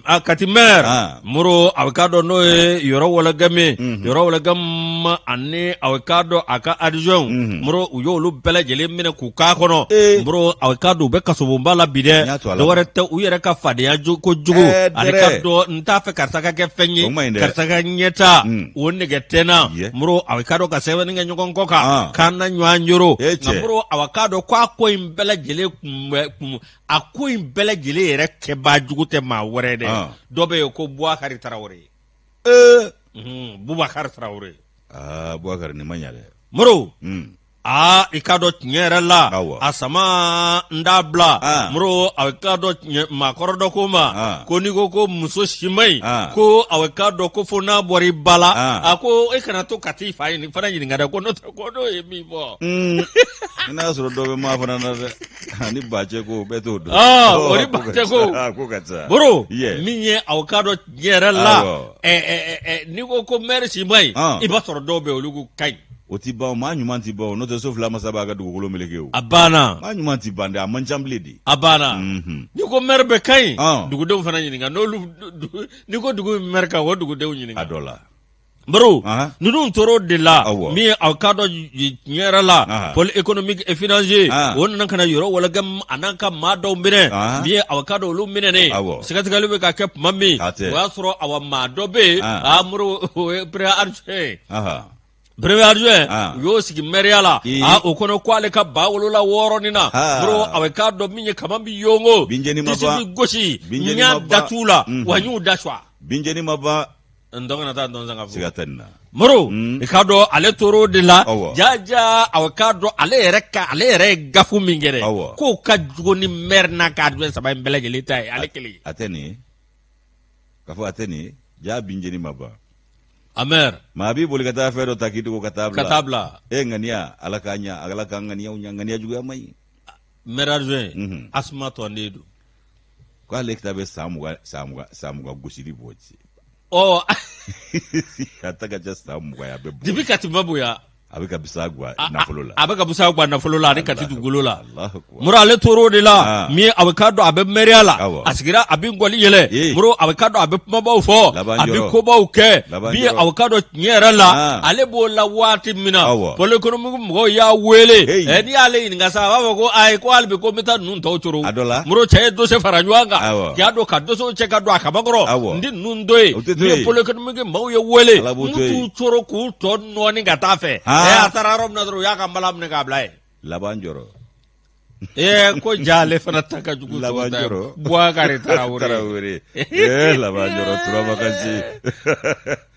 A Kati maire, Moro, a k'a dɔn n'o ye Yɔrɔ Wɔlɔgɛmi, Yɔrɔ Wɔlɔgɛmi ani a k'a dɔn a ka adjoint, Moro, u y'olu bɛɛ lajɛlen minɛ k'u k'a kɔnɔ. Moro, a k'a dɔn u bɛ kasobonba la bi dɛ. Dɔwɛrɛ tɛ, u yɛrɛ ka fadenya ko jugu ani ka dɔn n t'a fɛ karisa ka kɛ fɛn ye, karisa ka ɲɛta, o nɛgɛ tɛ n na. Moro, a k'a dɔn ka sɛbɛnni kɛ ɲɔgɔn kɔ kan, k'an na ɲɔgɔn yɔrɔ. Nka Moro, a k'a dɔn k'a ko in bɛɛ lajɛlen kun a ko in bɛɛ lajɛlen yɛrɛ kɛbaa jugu tɛ maa wɛrɛ dɛ. Dɔ bɛ yen ko Bubakari Tarawele. Bubakari Tarawele. Aa, Bubakari, nin ma ɲa dɛ. Moro, aa, i k'a dɔn tiɲɛ yɛrɛ la, a sama n t'a bila. Moro, a k'a dɔn tiɲɛ maakɔrɔ dɔ ko ma ko n'i ko ko muso si man ɲi, ko a k'a dɔn ko fo n'a bɔra i ba la, a ko e kana to ka t'i fa ɲini fana ɲininka dɛ, ko n'o tɛ ko n'o ye min fɔ. I n'a sɔrɔ dɔ bɛ maa fana na dɛ. Ni bacɛ ko bɛɛ t'o dɔn. O ni bacɛ ko. Ko ka ca. Moro, min ye aw k'a dɔn tiɲɛ yɛrɛ la, n'i ko ko maire si man ɲi, i b'a sɔrɔ dɔw bɛ yen, olu ko ka ɲi. O ti ban, maa ɲuman ti ban, n'o tɛ so fila masa b'a ka dugukolo meleke o. A banna. Maa ɲuman ti ban dɛ, a man ca bilen de. A banna. N'i ko maire bɛɛ ka ɲi, dugudenw fana ɲininka n'olu, n'i ko dugu maire ka ɲi, o dugudenw ɲininka. A dɔ la. Moro, ninnu tor'o de la, min ye aw k'a dɔn tiɲɛ yɛrɛ la, pôle économique et financier, o nana ka na Yɔrɔ Wɔlɔgɛmu a n'a ka maa dɔw minɛ. Min ye aw k'a dɔn olu minɛnen, sɛgɛsɛgɛli bɛ ka kɛ tuma min, o y'a sɔrɔ awa maa dɔ bɛ yen, a Moro, o ye premier adjoint ye. Premier adjoint, u y'o sigi mɛriya la, a o kɔnɔ ko ale ka ba wolola wɔɔrɔnin na. Moro, aw k'a dɔn min ye kaman bi yongo, disi bi gosi, n y'a datu la, wa n y'u da suwa. Binjeni ma ban. N dɔgɔ taa dɔn ka siga tɛ nin na. Moro, i k'a dɔn ale tor'o de la jaja, aw k'a dɔn ale yɛrɛ ka ale yɛrɛ ye gafu min kɛ dɛ, k'o ka jugu ni maire n'a ka adjoint saba in bɛɛ lajɛlen ta ye, ale kelen. A tɛ nin ye k'a fɔ a tɛ nin ye ja, binjeni ma ban. A maire. Maa b'i boli ka taa fɛn dɔ ta k'i dogo ka taa bila. Ka taa bila. E ŋaniya, Ala k'a ɲa, Ala k'an ŋaniyaw ɲa, ŋaniya juguya man ɲi. Maire adjoint Asuma tɔnden don. K'ale ta bɛ san 20, san 20, san 20 gosili bɔ ci. Ɔ. A ta ka ca san 20 ye, a bɛ bɔ. Dibi Kati ma bonya. A bɛ ka bisa gwa nafolo la. A bɛ ka busa gwa nafolo la ani Kati dugukolo la. Moro ale tor'o de la ah. min ye a bɛ k'a dɔn a bɛ mɛriya la a sigira a bɛ ngɔli yɛlɛ Moro a bɛ k'a dɔn a bɛ kumabaw fɔ a bɛ kobaw kɛ min ye a bɛ k'a dɔn tiɲɛ yɛrɛ la ah. ale b'o la waati min na pôle économique mɔgɔw y'a wele n'i y'ale ɲininka sa a b'a fɔ ko ayi ko hali bi ko n bɛ taa ninnu tɔw coro Moro cɛ ye dossier fara ɲɔgɔn kan k'a dɔn ka dossier cɛ ka don a kaban kɔrɔ n tɛ ninnu to yen min ye pôle économique maaw ye wele n t'u coro k'u tɔ nɔɔni ka taa fɛ a taara yɔrɔ min na dɔrɔn u y'a ka nbalan minɛ k'a bila yen laban jɔrɔ ee ko ja ale fana ta ka jugu laban jɔrɔ Bubakari Tarawele Tarawele ee laban jɔrɔ Turamakan si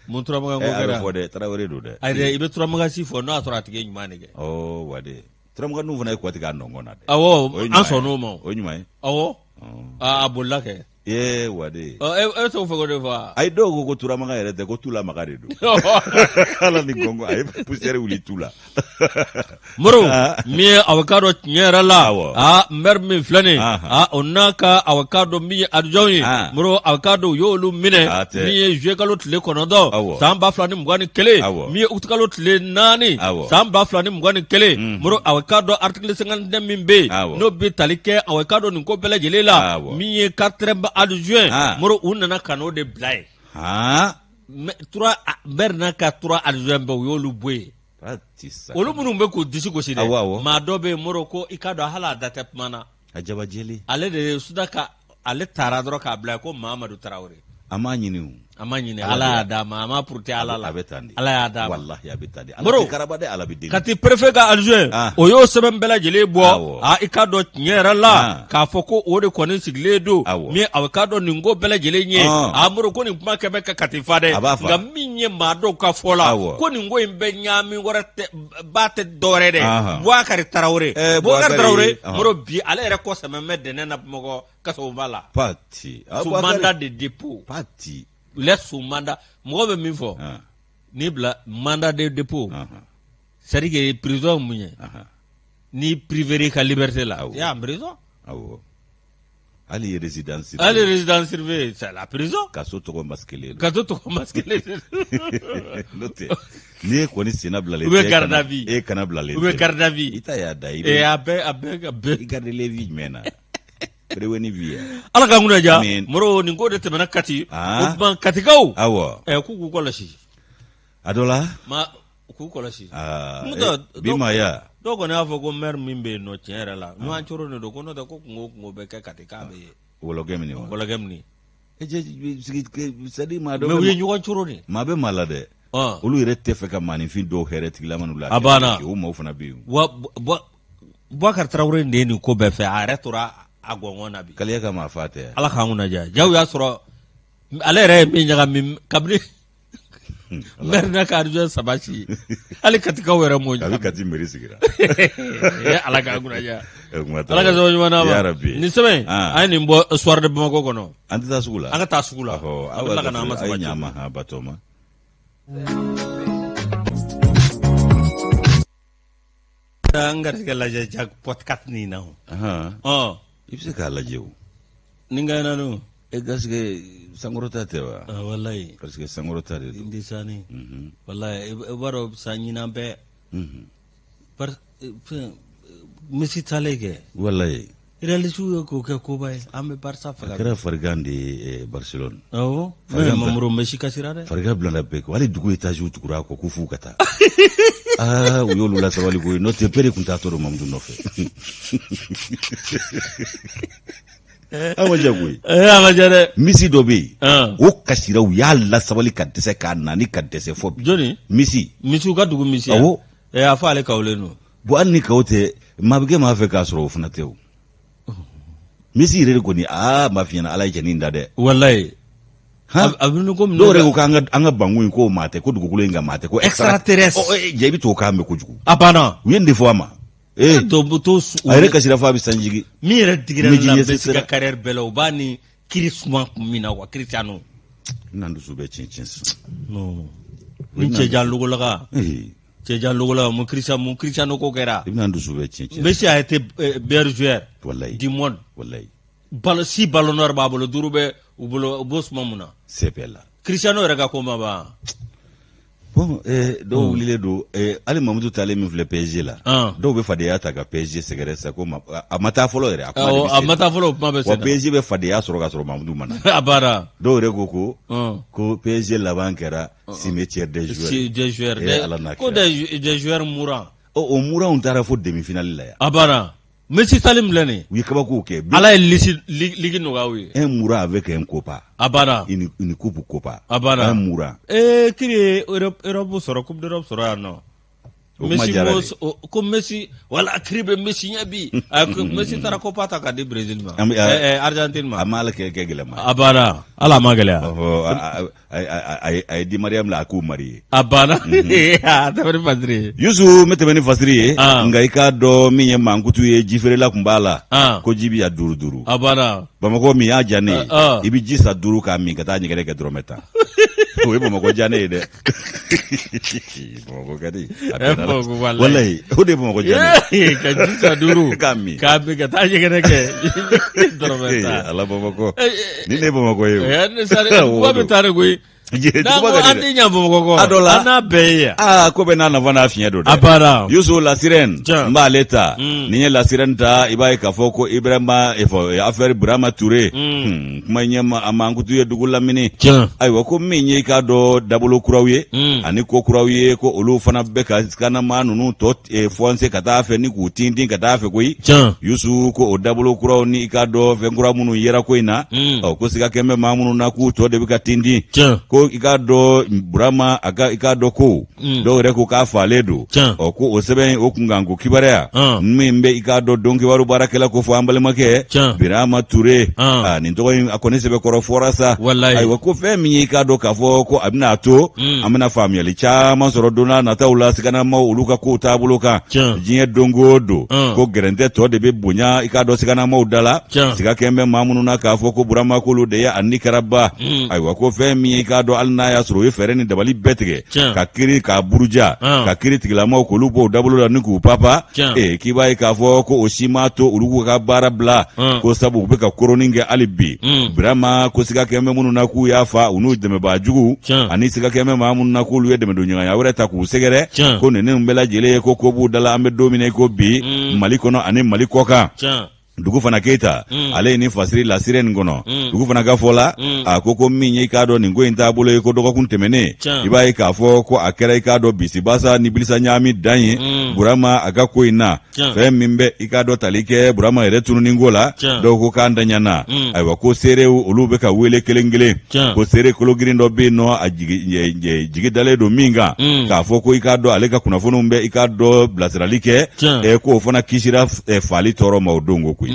mun Turamakan ko kɛra a bɛ fɔ dɛ Tarawele don dɛ ayi dɛ i bɛ Turamakan si fɔ n'o y'a sɔrɔ a tigi ye ɲuman de kɛ ɔ wade Turamakan dun fana ye kɔ tigɛ a nɔngɔn na dɛ awɔ an sɔnn'o ma o ye ɲuman ye awɔ a bolila kɛ Ee wade e t'o fɛ k'o de fɔ ayi dɔw ko ko turamagan yɛrɛ tɛ ko tula maga de don ala ni gɔngɔn a ye poussière wuli tu la moro min ye a bɛ k'a dɔn tiɲɛ yɛrɛ la aa maire min filɛ nin aa o n'a ka a bɛ k'a dɔn min ye adjoint ye moro a bɛ k'a dɔn u y'olu minɛ min ye juillet kalo tile 9 san 2021 min ye août kalo tile 4 san 2021 moro a bɛ k'a dɔn article 51 min bɛ yen n'o bɛ tali kɛ a bɛ k'a dɔn nin ko bɛɛ lajɛlen la min ye quatrième adjoint moro u nana ka n'o de bila yen trois maire n'a ka trois adjoint bɛɛ u y'olu bɔ yen olu minnu bɛ k'u disi gosi dɛ maa dɔ bɛ yen moro ko i k'a dɔn hali a da tɛ kuma na a jabajɛlen ale de ye suda ka ale taara dɔrɔn k'a bila ko Mamadu Tarawele a m'a ɲini o a ma ɲini ala y'a d'a ma a ma puruti ala la a bɛ tan de ala y'a d'a ma walahi a bɛ tan de ala tɛ karaba dɛ ala bɛ deli Kati préfet ka adjoint ah. o y'o sɛbɛn bɛɛ lajɛlen bɔ a i k'a dɔn tiɲɛ yɛrɛ la ah. k'a fɔ ko o de kɔni sigilen don min a k'a dɔn nin ko bɛɛ lajɛlen ye ah. a moro ko nin kuma kɛ bɛ ka Kati fa dɛ nka min ye maa dɔw ka fɔ la ko nin ko in bɛɛ ɲaami wɛrɛ tɛ ba tɛ dɔwɛrɛ dɛ Bubakari Tarawele eh, Bubakari Tarawele moro bi ale yɛrɛ kɔ sɛmɛ bɛ dɛnɛn na Bamakɔ kasoba la pati sous mandat de dépôt pati il est sous mandat mɔgɔ bɛ min fɔ n'i bila mandat de dépôt c'est à dire que prison mun ye n'i privé ka liberté la i en prison awɔ hali résidence hali résidence surveillée c'est la prison kaso tɔgɔ masqué kaso tɔgɔ masqué n'o tɛ n'i ye kɔni senna bilalen u bɛ garde à vue e kana bilalen u bɛ garde à vue i ta y'a da i bɛ a bɛɛ a bɛɛ a bɛɛ i garde à vue jumɛn na prévenu vie ala k'an kunna diya moro nin ko de tɛmɛna Kati o tuma Katikaw awɔ k'u k'u kɔlɔsi a dɔ la ma k'u kɔlɔsi bi maaya dɔw kɔni y'a fɔ ko maire min bɛ yen nɔ tiɲɛ yɛrɛ la ɲɔgɔn coro de don ko n'o tɛ ko kunko kunko bɛ kɛ Kati k'a bɛ yen wɔlɔkɛ minɛ wa wɔlɔkɛ minɛ c'est à dire maa dɔ mais u ye ɲɔgɔn coro de maa bɛ maa la dɛ olu yɛrɛ tɛ fɛ ka maaninfin dɔw hɛrɛ tigilama la a banna o maaw fana bɛ yen wa Bubakari Tarawele de ye nin ko bɛɛ fɛ a yɛrɛ tora a gɔngɔn na bi kaliya ka maa fa tɛ ala k'an kunna diya jaw y'a sɔrɔ ale yɛrɛ ye min ɲagami kabini maire n'a ka adjoint saba si hali katikaw yɛrɛ m'o ɲagami Kati mairie sigira ala k'an kunna diya ala ka sababu ɲuman d'an ma nin sɛbɛn an ye nin bɔ soir de Bamako kɔnɔ an tɛ taa sugu la an ka taa sugu la an bɛ tila ka na an ma saba ɲama ha batɔma An garisɛgɛ lajɛ jackpot nin na o i bɛ se k'a lajɛ o ni n gagné don e garisɛgɛ sankɔrɔta tɛ wa walayi garisɛgɛ sankɔrɔta de don sani walayi i b'a dɔn san ɲinan bɛɛ Messi taalen kɛ walayi Réaliste ye k'o kɛ koba ye an bɛ Barça fɛ a kɛra farigan de ye Barcelone awɔ mais Mamuru Messi kasira dɛ farigan bilala bɛɛ kɔ hali dugu étage tugura a kɔ ko f'u ka taa aa u y'olu lasabali koyi n'o tɛ bɛɛ de tun taatɔ don Mamudu nɔfɛ a ma diya koyi a ma diya dɛ Messi dɔ bɛ yen o kasira u y'a lasabali ka dɛsɛ k'a nani ka dɛsɛ fɔ bi jɔni Messi Messi u ka dugu Messi awɔ a fɔ ale kawulen don bon hali ni kaw tɛ maa bɛ kɛ maa fɛ k'a sɔrɔ o fana tɛ o Messi yɛrɛ de kɔni aa m'a f'i ɲɛna ala ye cɛnin da dɛ walayi a bɛ ko dɔw yɛrɛ ko k'an ka an ka bangu in k'o maa tɛ ko dugukolo in ka maa tɛ ko extraterrestre jaa i bɛ t'o kan mɛn kojugu a banna u ye nin de fɔ a ma ee to a yɛrɛ kasira f'a bɛ sanjigi min yɛrɛ digira ne la Messi ka carrière bɛɛ la o b'a ni kiri suma kun min na wa Cristiano n dusu bɛ tiɲɛ tiɲɛ sisan non ni cɛjan logolaga cɛjan logola mun Cristiano mun Cristiano ko kɛra i bɛna n dusu bɛ tiɲɛ tiɲɛ Messi a été meilleur joueur walayi du monde walayi ballon six ballon d'or b'a bolo duuru bɛ u bolo u b'o suma mun na sɛbɛ la Cristiano yɛrɛ ka ko ma ban Bon, dɔw wulilen don, hali Mamutu taalen min filɛ PSG la, dɔw bɛ fadenya ta ka PSG sɛgɛrɛ sa ko a ma taa fɔlɔ yɛrɛ, a kuma de bɛ a ma taa fɔlɔ, o kuma bɛ sen na. Wa PSG bɛ fadenya sɔrɔ ka sɔrɔ Mamutu ma na. A banna. Dɔw yɛrɛ ko ko PSG laban kɛra cimetière des joueurs. Des joueurs. Ala n'a ko des joueurs mourants. Ɔ, o mourants taara fo demi-finale la yan. A banna. Messi taalen filɛ nin ye. U ye kabakow kɛ. Ala ye ligue nɔgɔya u ye. Un mourant avec un copa. A banna. Une coupe copa. A banna. Un mourant. Ee, kiri ye Europe sɔrɔ, coupe d'Europe sɔrɔ yan nɔ. O kuma Messi diyara ko de. Ko Messi wala kiri bɛ Messi ɲɛ bi. Messi taara copa ta k'a di Brésil ma. An bɛ- Argentine ma. A ma ala kɛ gɛlɛma. A banna. Ala ma gɛlɛya. Ɔhɔ, a ye Di Maria bila a k'u marier. A banna. A tɛmɛ ni fasiri ye. Yusu, n bɛ tɛmɛ ni fasiri ye. Ah. Nka i k'a dɔn min ye mankutu ye, jifeerela tun b'a la. Ah. Ko ji bɛ yan duuru duuru. A banna. Bamakɔ min y'a diya ne ye. Ah, ah. I bɛ ji san 5 k'a min ka taa ɲɛgɛnɛ kɛ dɔrɔmɛ 10. O ye Bamakɔ diya ne ye dɛ. Bamakɔ ka di. A Eh, bɛnna la. Bamakɔ, walayi. Walayi, o de ye Bamakɔ diya ne ye. Ka ji san 5. K'a min. K'a min ka taa ɲɛgɛnɛ kɛ. Dɔrɔmɛ Eh, 10. Ala Bamakɔ. Eh, eh, Ni ne ye Bamakɔ ye o. Eh, ne sari O duguba don. bɛ taa de koyi. N'an Duguba ko ka di an dɛ. tɛ ɲa Bamakɔ kɔ. A dɔ la. An n'a bɛɛ ye yan. Aa, ko bɛɛ n'a nafa n'a fiɲɛ don dɛ. A banna. Yusu, La Sirène, Tiɲɛ. n b'ale ta. Ni n ye La Sirène ta, i b'a ye k'a fɔ ko Ibrahima fɔ affaire Burama Ture. Kuma in ye a mankutu ye dugu lamini. Tiɲɛ. Ayiwa, ko min ye i k'a dɔn dabolo kuraw ye ani ko kuraw ye, ko olu fana bɛ ka sikanama ninnu tɔ fɔnse ka taa fɛ ni k'u tintin ka taa fɛ koyi. Tiɲɛ. Yusu, ko o dabolo kuraw ni i k'a dɔn fɛn kura minnu yera ko in na, ɔ, ko siga kɛn bɛ maa minnu na k'u tɔ de bɛ ka tintin. Tiɲɛ. Ko i k'a dɔn Burama a ka i k'a dɔn ko dɔw yɛrɛ ko k'a faalen don. Tiɲɛ. Ɔ, ko o sɛbɛn o kunkanko kibaruya min bɛ i k'a dɔn don kibaru baarakɛla ko fɔ an balimakɛ Tiɲɛ. Birama Ture. Ah. Aa, nin tɔgɔ in a kɔni sɛbɛkɔrɔ fɔra sa. Walayi. Ayiwa, ko fɛn min ye i k'a dɔn k'a fɔ ko a bɛna a to an bɛna faamuyali caman sɔrɔ don n'a nataw la siganamaw olu ka kow taabolo kan. Tiɲɛ. Diɲɛ don o don ko gɛrɛntɛ tɔ de bɛ bonya i k'a dɔn siganamaw da la. Tiɲɛ. Siga kɛn bɛ maa minnu na k'a fɔ ko Burama k'olu de ye a ni karaba. Ayiwa, ko fɛn min ye i k'a dɔn hali n'a y'a sɔrɔ u ye fɛɛrɛ ni dabali bɛɛ tigɛ Tiɲɛ. ka kiri k'a buruja ka kiri tigilamaw k'olu bɔ o dabolo la ni k'u papa. Tiɲɛ. Ee, k'i b'a ye k'a fɔ ko o si m'a to olu k'u ka baara bila ko sabu u bɛ ka koroni kɛ hali bi. Birama ko siga kɛn bɛ minnu na k'u y'a fa u n'u dɛmɛbaa jugu ani siga kɛn bɛ maa minnu na k'olu ye dɛmɛdonɲɔgɔnya wɛrɛ ta k'u sɛgɛrɛ ko ninnu bɛɛ lajɛlen ye ko ko b'u da la an bɛ don min na i ko bi Mali kɔnɔ ani Mali kɔkan. Dugu fana Keyita, ale ye nin fasiri La Sirène kɔnɔ. Dugu fana ka fɔ la, a ko ko min ye i k'a dɔn nin ko in taabolo ye, ko dɔgɔkun tɛmɛnen, i b'a ye k'a fɔ ko a kɛra i k'a dɔn bisibasa ni bilisa ɲaami dan ye Burama a ka ko in na. Fɛn min bɛ i k'a dɔn tali kɛ Burama yɛrɛ tununi ko la, dɔw ko k'a ntanyana. Ayiwa, ko seerew olu bɛ ka wele kelen kelen. Ko seere kologirin dɔ bɛ yen nɔ, a jigi dalen don min kan k'a fɔ ko i k'a dɔn ale ka kunnafoniw bɛ i k'a dɔn bilasirali kɛ, k'o fana kisira faali tɔɔrɔ ma o don ko koyi.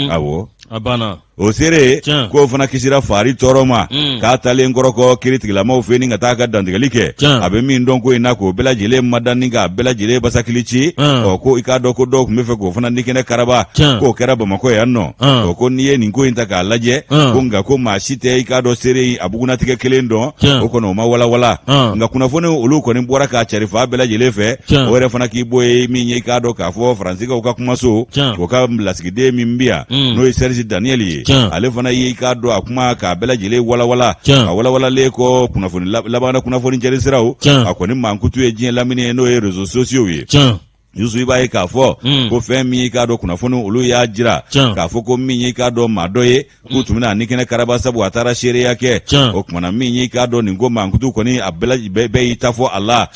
Awɔ. A banna. O seere k'o fana kisira faali tɔɔrɔ ma k'a talen kɔrɔ kɔ kiritigilamaw fɛ ni ka taa ka dantigɛli kɛ, a bɛ min dɔn ko in na k'o bɛɛ lajɛlen mada ni k'a bɛɛ lajɛlen basakili ci. Ɔ, ko i k'a dɔn ko dɔw tun bɛ fɛ k'o fana ni kɛnɛ karaba, k'o kɛra Bamakɔ yan nɔ. Ɔ, ko n'i ye nin ko in ta k'a lajɛ, ko nka ko maa si tɛ i k'a dɔn seere in a bugunnatigɛ kelen dɔn, o kɔni o ma walawala. Nka kunnafoni olu kɔni bɔra k'a cari fan bɛɛ lajɛlen fɛ. O yɛrɛ fana k'i bɔ ye min ye i k'a dɔn k'a fɔ Faransikaw ka kumaso, o ka lasigiden min bɛ yan, n'o ye Serge Daniel ye, ale fana ye i k'a dɔn a kuma k'a bɛɛ lajɛlen walawala. A walawalalen kɔ, kunnafoni laban kunnafoni cari siraw a kɔni mankutu ye diɲɛ lamini ye, n'o ye réseaux sociaux ye. Yusu, i b'a ye k'a fɔ ko fɛn min y'i k'a dɔn kunnafoni olu y'a jira k'a fɔ ko min y'i k'a dɔn maa dɔ ye k'u tun bɛna ni kɛnɛ karaba sabu a taara seereya kɛ. O kumana min y'i k'a dɔn nin ko mankutu kɔni a bɛɛ y'i ta fɔ a la.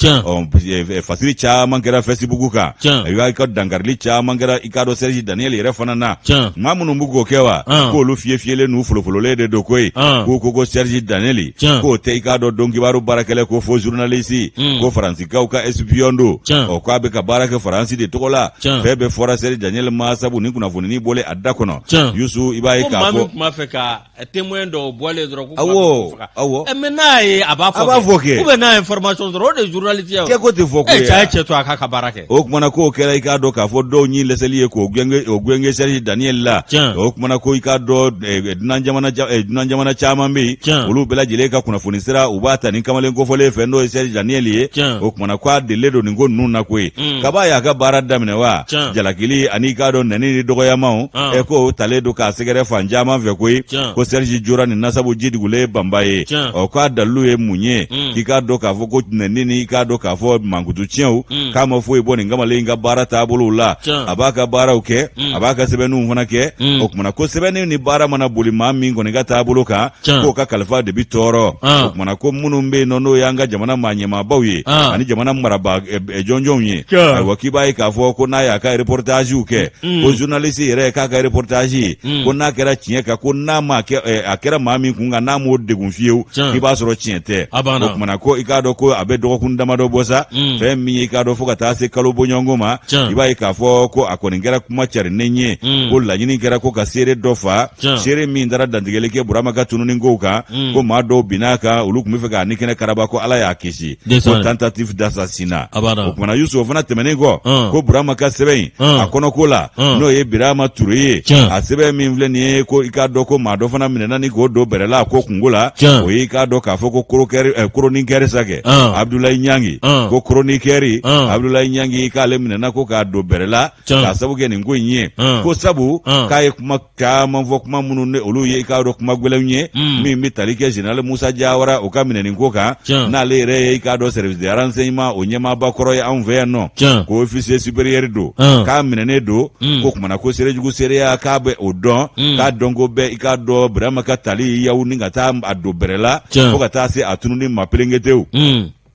Fasiri caman kɛra Facebook kan. I ka dankarili caman kɛra i k'a dɔn Serge Daniel yɛrɛ fana na. Maa minnu b'u k'o kɛ wa, k'olu fiyɛ fiyɛlen n'u folofololen de don koyi. K'u ko ko Serge Daniel k'o tɛ i k'a dɔn don kibaru baarakɛla ko fo journaliste, ko Faransikaw ka espion don. Ɔ, k'a bɛ ka baara kɛ Faransi de tɔgɔ la. Fɛn bɛɛ fɔra Serge Daniel ma sabu ni kunnafonini bɔlen a da kɔnɔ. Yusu, i b'a ye k'a maa min fɔ tun b'a fɛ ka témoin dɔw bɔlen dɔrɔn ko Awɔ, awɔ. Mais n'a ye a b'a fɔ A b'a fɔ kɛ. Ou bien n'a ye information sɔrɔ, o de ye journaliste ye. Kɛ ko tɛ fɔ ko ye. Cɛ, a ye cɛ to a k'a ka baara kɛ. O kumana k'o kɛra i k'a dɔn k'a fɔ dɔw ɲi lɛsɛli ye k'o gɛnge o gɛnge Serge Daniel la. O kumana ko i k'a dɔn dunan jamana caman bɛ yen, olu bɛɛ lajɛlen ka kunnafoni sira u b'a ta ni kamalen kofɔlen fɛ, n'o ye Serge Daniel ye. O kumana ko a delilen don nin ko ninnu na koyi. Kaba y'a y'a ka baara daminɛ wa jalakili ani i k'a dɔn nɛni ni dɔgɔyamaw e ko talen don k'a sɛgɛrɛ fan caman fɛ koyi ko Serge jora nin na sabu jidugulen banba ye ɔ k'a dalilu ye mun ye k'i k'a dɔn k'a fɔ ko nɛni ni i k'a dɔn k'a fɔ mankutu tiɲɛw k'a ma foyi bɔ nin kamalen in ka baara taabolow la a b'a ka baaraw kɛ a b'a ka sɛbɛnniw fana kɛ o kumana ko sɛbɛnni ni baara mana boli maa min kɔni ka taabolo kan k'o ka kalifa de bi tɔɔrɔ o kumana ko minnu bɛ yen nɔ n'o y'an ka jamana maa ɲɛmaabaw ye ani jamana marabaa jɔnjɔnw ye ayiwa k'i b'a ye k'a fɔ ko n'a y'a ka reportagew kɛ ko journaliste yɛrɛ k'a ka reportage ko n'a kɛra tiɲɛ kan ko n'a ma kɛ a kɛra maa min kun kan n'a m'o degun fiyewu k'i b'a sɔrɔ tiɲɛ tɛ o kumana ko i k'a dɔn ko a bɛ dɔgɔkun damadɔ bɔ sa fɛn min ye i k'a dɔn fo ka taa se kalo bɔɲɔgɔnko ma i b'a ye k'a fɔ ko a kɔni kɛra kuma carinnen ye ko laɲini kɛra ko ka seere dɔ fa seere min taara dantigɛli kɛ Burama ka tununi kow kan ko maa dɔw binna a kan olu tun bɛ fɛ k'a ni kɛnɛ karaba ko Ala y'a kisi ko tentative d'assassinat o kumana Yusu o fana tɛmɛnen kɔ ko Burama ka sɛbɛn in a kɔnɔko la n'o ye Birama Ture ye a sɛbɛn min filɛ nin ye ko i k'a dɔn ko maa dɔ fana minɛna ni k'o don bɛrɛ la ko kunko la o ye i k'a dɔn k'a fɔ ko chroniqueur sa kɛ Abudulayi Ɲangi ko chroniqueur Abudulayi Ɲangi k'ale minɛna ko k'a don bɛrɛ la k'a sabu kɛ nin ko in ye ko sabu k'a ye kuma caman fɔ kuma minnu ni olu ye i k'a dɔn kuma gɛlɛnw ye min bɛ tali kɛ général Musa Jawara o ka minɛni ko kan n'ale yɛrɛ ye i k'a dɔn service de renseignement o ɲɛmaaba kɔrɔ ye anw fɛ yan nɔ ko officier supérieur don k'a minɛnen don ko kumana ko seerejugu seereya k'a bɛ o dɔn k'a dɔn ko bɛɛ i k'a dɔn Burama ka tali yaw ni ka taa a don bɛrɛ la fo ka taa se a tununi ma perenketew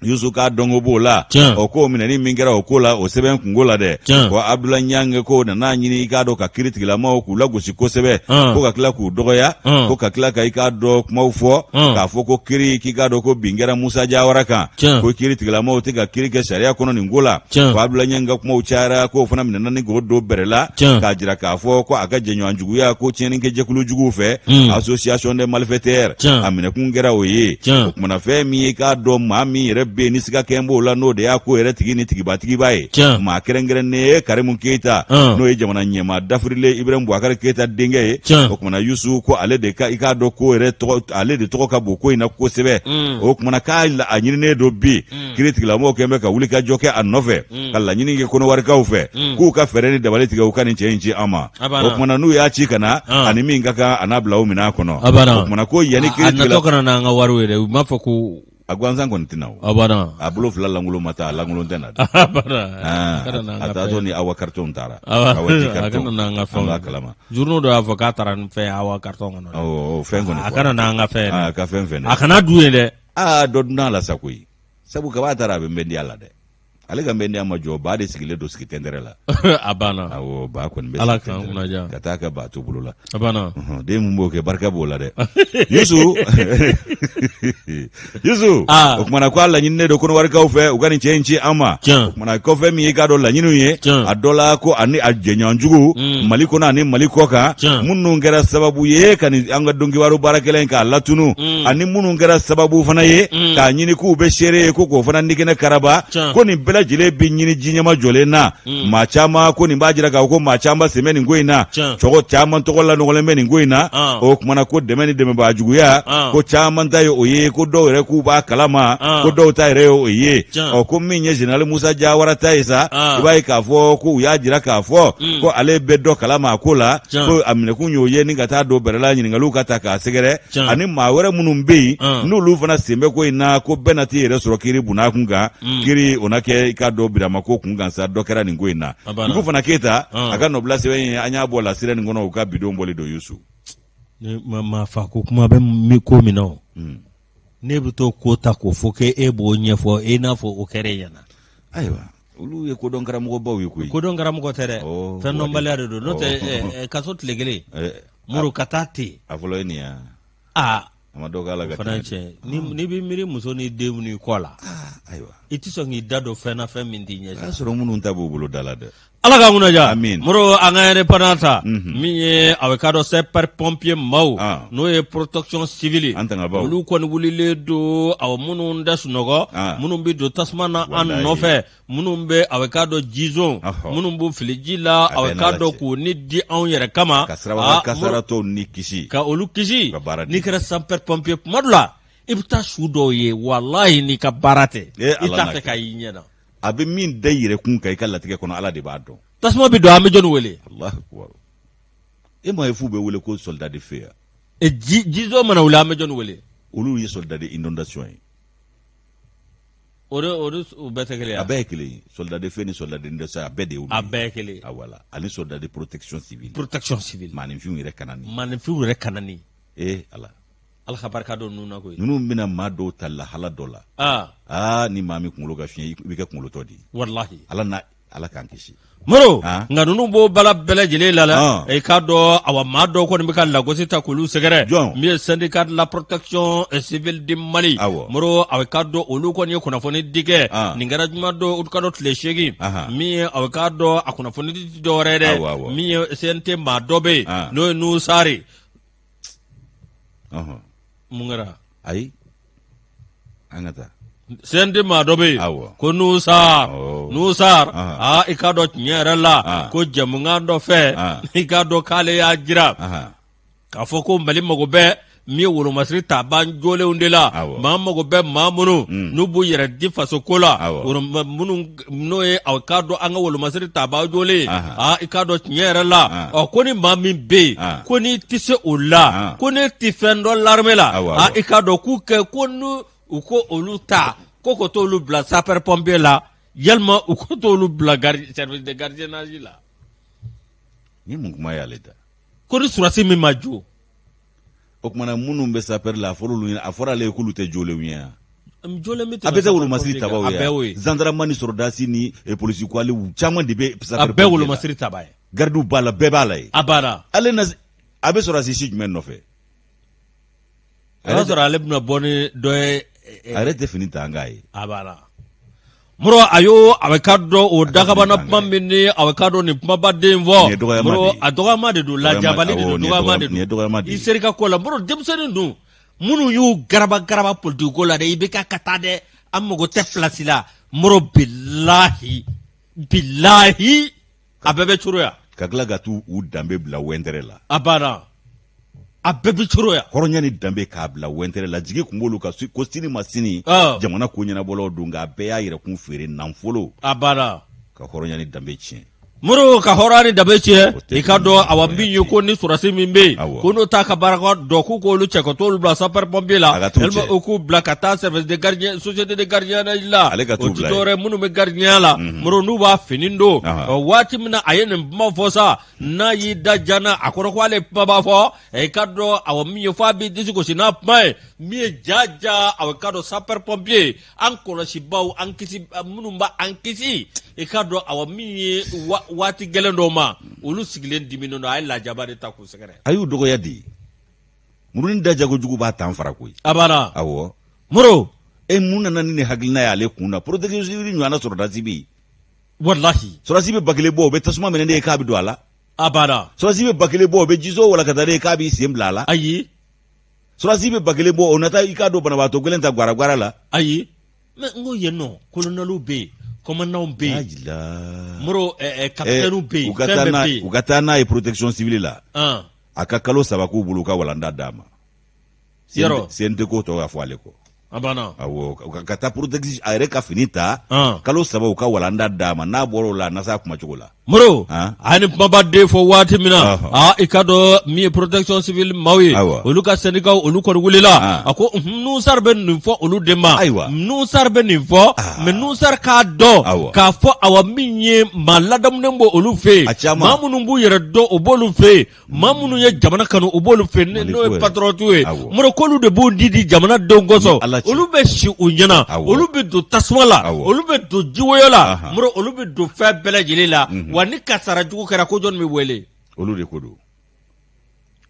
Yusu k'a dɔnko b'o la o ko minɛni min kɛra o ko la o sɛbɛn kunko la dɛ ko Abudulayi Ɲangi ko nana ɲini i k'a dɔn ka kiritigilamaw k'u lagosi kosɛbɛ ko ka tila k'u dɔgɔya ko ka tila ka i k'a dɔn kumaw fɔ k'a fɔ ko kiri k'i k'a dɔn ko bin kɛra Musa Jawara kan ko kiritigilamaw tɛ ka kiri kɛ sariya kɔnɔ nin ko la ko Abudulayi Ɲangi ka kumaw cayara k'o fana minɛna ni k'o don bɛrɛ la k'a jira k'a fɔ ko a ka jɛɲɔgɔn juguya ko tiɲɛnikɛ jɛkulu juguw fɛ association des malfaiteurs a minɛkun kɛra o ye o kumana fɛn min ye k'a dɔn maa min yɛrɛ bɛ yen ni siga kɛn b'o la n'o de y'a ko yɛrɛ tigi ni tigibatigiba ye maa kɛrɛnkɛrɛnnen ye Karimu Keyita n'o ye jamana ɲɛmaa dafirilen Ibrahim Bubakari Keyita denkɛ ye o kumana Yusu ko ale de ka i k'a dɔn ko yɛrɛ tɔgɔ ale de tɔgɔ ka bon ko in na kosɛbɛ o kumana k'a a ɲininen don bi kiritigilamaw kɛn bɛ ka wulikajɔ kɛ a nɔfɛ ka laɲini kɛ kɔnɔwarikaw fɛ k'u ka fɛɛrɛ ni dabali tigɛ u ka nin cɛ in ci an ma o kumana n'u y'a ci ka na ani min ka kan a n'a bila o minɛn kɔnɔ o kumana ko yanni kiri a natɔ kana n'an ka wariw ye dɛ u m'a fɔ ko a gansan kɔni tɛ na o a banna a bolo fila lankolon ma taa a lankolon tɛ na dɛ a banna a taatɔ ni awa carton taara awa ji carton a kana n'an ka fɛnw an b'a kalama journaux dɔ y'a fɔ k'a taara ni fɛn awa carton kɔnɔ awɔ fɛn kɔni a kana n'an ka fɛn a ka fɛn fɛn a kana dun yen dɛ aa dɔ dunna la sa koyi sabu kaba taara a bɛ nbɛndiya la dɛ ale ka nbɛndiya ma jɔ ba de sigilen don sigi tɛntɛrɛ la a banna awɔ ba kɔni bɛ ala k'an kunna diya ka taa ka ba to bolo la a banna den mun b'o kɛ barika b'o la dɛ yusu yusu ah. o kumana ko a laɲininen don kɔnɔwarikaw fɛ u ka nin cɛ in ci an ma o kumana kɔfɛ min ye k'a dɔn laɲiniw ye a dɔ la ko ani a jɛɲɔgɔn jugu mm. mali kɔnɔ ani mali kɔ kan minnu kɛra sababu ye ka nin an ka donkibaru baarakɛla in k'a latunu mm. ani minnu kɛra sababu fana ye mm. k'a ɲini k'u bɛ seere ye ko k'o fana nikɛnɛ karaba ko nin bɛɛ lajɛlen bɛ ɲini ji ɲɛmajɔlen na mm. maa caman ko nin b'a jira k'a fɔ ko maa caman sen bɛ nin ko in na cɔgɔ caman tɔgɔ lanɔgɔlen bɛ nin ko in na ah. o kumana ko dɛmɛ ni dɛmɛbaa juguya ah. ko caman ta ye o ye ko dɔw yɛrɛ k'u b'a kalama ah. ko dɔw ta yɛrɛ ye o ye ɔ ko min ye général Musa Jawara ta ye sa i b'a ye k'a fɔ ko u y'a jira k'a fɔ mm. ko ale bɛ dɔ kalama a ko la ko a minɛkun y'o ye ni ka taa don bɛrɛ la ɲininkaliw ka ta k'a sɛgɛrɛ ani maa wɛrɛ minnu bɛ yen n'olu fana sen bɛ ko in na ko bɛɛ na t'i yɛrɛ sɔrɔ kiri bunna kun kan mm. kiri o na kɛ i k'a dɔn Birama ko kun kan sa dɔ kɛra nin ko in na Dugu fana Keyita a ka nɔbila sɛbɛn in an y'a bɔ La Sirène nin kɔnɔ u ka bidon bɔli don Yusu maa fa ko kuma bɛ ko min na o mm. ne bɛ to ko ta k'o fɔ k'e b'o ɲɛfɔ i n'a fɔ o kɛra e ɲɛna ayiwa olu ye kodɔn karamɔgɔbaw ye koyi kodɔn karamɔgɔ tɛ dɛ fɛn dɔnbaliya de don n'o tɛ kaso tile kelen muru ka taa ten a fɔlɔ ye nin ya aa a ma dɔ k'a la ka fana tiɲɛ n'i bɛ miiri muso ni denw ni kɔ la ayiwa i tɛ sɔn k'i da don fɛn na fɛn min t'i ɲɛ o y'a sɔrɔ minnu ta b'u bolo da la dɛ ala k'an kunna diya Amin. moro an ka indépendant ta min ye a bɛ k'a dɔn sapeur pompier maaw Ah. n'o ye protection civile An tangabaw. olu kɔni wulilen don awɔ minnu tɛ sunɔgɔ Ah. minnu bɛ don tasuma na an Walahi. nɔfɛ minnu bɛ a bɛ k'a dɔn jizon minnu b'u fili ji la a bɛ k'a dɔn k'u ni di anw yɛrɛ kama ka siraba kasaratɔw ni kisi ka olu kisi n'i kɛra sapeur pompier kuma dɔ la i bɛ taa su dɔw ye walahi n'i ka baara tɛ i t'a fɛ k'a y'i ɲɛ na A bɛ min da i yɛrɛ kun kan i ka latigɛ kɔnɔ, Ala de b'a dɔn. Tasuma bɛ don, an bɛ jɔni wele? Alahu akubar. E m'a ye f'u bɛ wele ko soldat de feu ya. E ji jizo mana wuli, an bɛ jɔni wele? Olu ye soldat de inondation ye. O de o de u bɛɛ tɛ kelen ye. A bɛɛ ye kelen ye. Soldat de feu ni soldat d'inondation, a bɛɛ de ye olu ye. A bɛɛ ye kelen ye. Ah voilà. Ani soldat de protection civile. Protection civile. Maaninfinw yɛrɛ kanani. Maaninfinw yɛrɛ kanani. Ee Ala. Ala ka barika don ninnu na koyi. Ninnu bɛna maa dɔw ta lahala dɔ la. Aa. Aa, ni maa min kunkolo ka fiɲɛ, i bɛ kɛ kunkolotɔ de ye. Walahi. Ala na Ala k'an kisi. Moro, nka ninnu b'o bala bɛɛ lajɛlen la la, i k'a dɔn, awa, maa dɔw kɔni bɛ ka lagosi ta k'olu sɛgɛrɛ. Min ye syndicat de la protection civile du Mali. Moro, a k'a dɔn, olu kɔni ye kunnafoni di kɛ. Nin kɛra juma don utikalo tile 8. Min ye, a k'a dɔn, a kunnafoni di dɔwɛrɛ ye dɛ. Min ye CNT maa dɔ bɛ yen, n'o ye Nuhu Sari. Mun kɛra? Ayi, an ka taa. CNT maa dɔ bɛ yen ko Nuhu Sar. Nuhu Sar, aa, i k'a dɔn tiɲɛ yɛrɛ la ko jɛmukan dɔ fɛ, i k'a dɔn k'ale y'a jira k'a fɔ ko Mali mago bɛ min ye wolomasiri tabaa jolenw de la, maa mago bɛ maa minnu n'u b'u yɛrɛ di faso ko la, minnu n'o ye, a k'a dɔn, an ka wolomasiri tabaa jolen. Aa, i k'a dɔn tiɲɛ yɛrɛ la, ɔ, ko ni maa min bɛ yen ko n'i tɛ se o la, ko ne tɛ fɛn dɔn l'armée la, aa, i k'a dɔn k'u kɛ ko n'u u ko olu ta ko ko t'olu bila sapeur pompier la, yalima u ko t'olu bila service de gardiennage la. Ni mun kuma y'ale da? Ko ni sɔrɔdasi min ma jo. O tuma na minnu bɛ sapeur la, a fɔra olu ɲɛna, a fɔra ale ye k'olu tɛ jolenw ye wa? Jolen bɛ a bɛɛ tɛ wolomasiri tabaw ye, zandarama ni sɔrɔdasi ni polisi ko ale caman de bɛ sapeur. A bɛɛ wolomasiri taba ye. Garidiw b'a la, bɛɛ b'a la yen. A banna. Ale na, a bɛ sɔrɔdasi si jumɛn nɔfɛ? O y'a sɔrɔ ale bɛna bɔ ni dɔ ye. A yɛrɛ tɛ fini ta an k'a ye. A banna. Moro, a y'o, a bɛ ka dɔn o dakabana kuma min ni a bɛ ka dɔn nin kumabaden fɔ. Moro, a dɔgɔyama de don, lajabali de don, dɔgɔyama de don. I sera i ka ko la, Moro. Denmisɛnnin dun minnu y'u garaba garaba politiki ko la dɛ, i bɛ ka taa dɛ, an mago tɛ pilasi la. Moro, bilahi bilahi, a bɛɛ bɛ coro yan. Ka tila ka t'u u danbe bila wɛntɛrɛ la. A banna, a bɛɛ bɛ coro yan. Hɔrɔnya ni danbe k'a bila wɛntɛrɛ la. Jigi tun b'olu kan ko sini ma sini jamana ko ɲɛnabɔlaw don, nka a bɛɛ y'a yɛrɛkun feere nafolo. A banna. Ka hɔrɔnya ni danbe tiɲɛ. Moro, ka hɔrɔnya ni danbe tiɲɛ. I ka dɔn, awa, min ye ko ni sɔrɔdasi min bɛ yen ko n'o t'a ka baara dɔn, k'u k'olu cɛ ka t'olu bila sapeur pompier la, u k'u bila ka taa service de gardien, société de gardiennage la. Ale ka o ti dɔwɛrɛ, minnu bɛ gardienya la, Moro, n'u b'a fini don. Waati min na a ye nin kuma fɔ sa, n'a y'i da jana, a kɔrɔ ko ale kuma b'a fɔ. I ka dɔn, awa, min ye fɔ a b'i disi gosi n'a kuma ye, min ye ja ja, awa, i ka dɔn, sapeur pompier, an kɔlɔsibaw, an kisi, minnu b'an kisi, i ka dɔn, awa, min ye waati gɛlɛn dɔw ma, olu sigilen diminen don. A ye lajaba de ta k'u sɛgɛrɛ. A y'u dɔgɔya de. Murunin da jago jugu b'a tan fara koyi. A banna. Awɔ. Moro. E, mun nana ni nin hakilina ye ale kun na? Protection civile ɲɔgɔnna sɔrɔdasi bɛ yen. Walahi. Sɔrɔdasi bɛ 1000 bɔ, o bɛ tasuma minɛ ne ye k'a bɛ don a la. A banna. Sɔrɔdasi bɛ 1000 bɔ, o bɛ jiso walakata ne ye k'a b'i sen bila a la. Ayi. Sɔrɔdasi bɛ 1000 bɔ, o na taa i k'a dɔn banabaatɔ gɛlɛn ta gwara la. Ayi, mais n ko yen nɔ, kolonɛliw bɛ yen, kɔmandanw bɛ yen. Moro, kapitɛniw bɛ yen, fɛn bɛɛ bɛ yen. U ka taa n'a ye protection civile la. A ka kalo 3 k'u bolo, u ka walanda d'a ma. Yɔrɔ. CNT ko tɔ ka fɔ ale kɔ. A banna. Awɔ, ka taa protection, a yɛrɛ ka fini ta. Kalo 3, u ka walanda d'a ma. N'a bɔra o la, a na s'a kumacogo la. Moro, a ye nin kumaba den fɔ waati min na, aa, i ka dɔn min ye protection civile maaw ye, olu ka syndicat, olu kɔni wulila. A ko Nuhu Sar bɛ nin fɔ olu de ma. Nuhu Sar bɛ nin fɔ, mais Nuhu Sar k'a dɔn k'a fɔ, awa, min ye maa ladamunen b'o olu fɛ yen, maa minnu b'u yɛrɛ dɔn, o b'olu fɛ yen, maa minnu ye jamana kanu, o b'olu fɛ, n'o ye patriote ye. Moro, k'olu de b'u di di jamana denw kosɔn, olu bɛ si u ɲɛna, olu bɛ don tasuma la, olu bɛ don jiwoyo la, Moro, olu bɛ don fɛn bɛɛ lajɛlen la. Wa ni kasara jugu kɛra, ko jɔnni bɛ wele? Olu de ko don.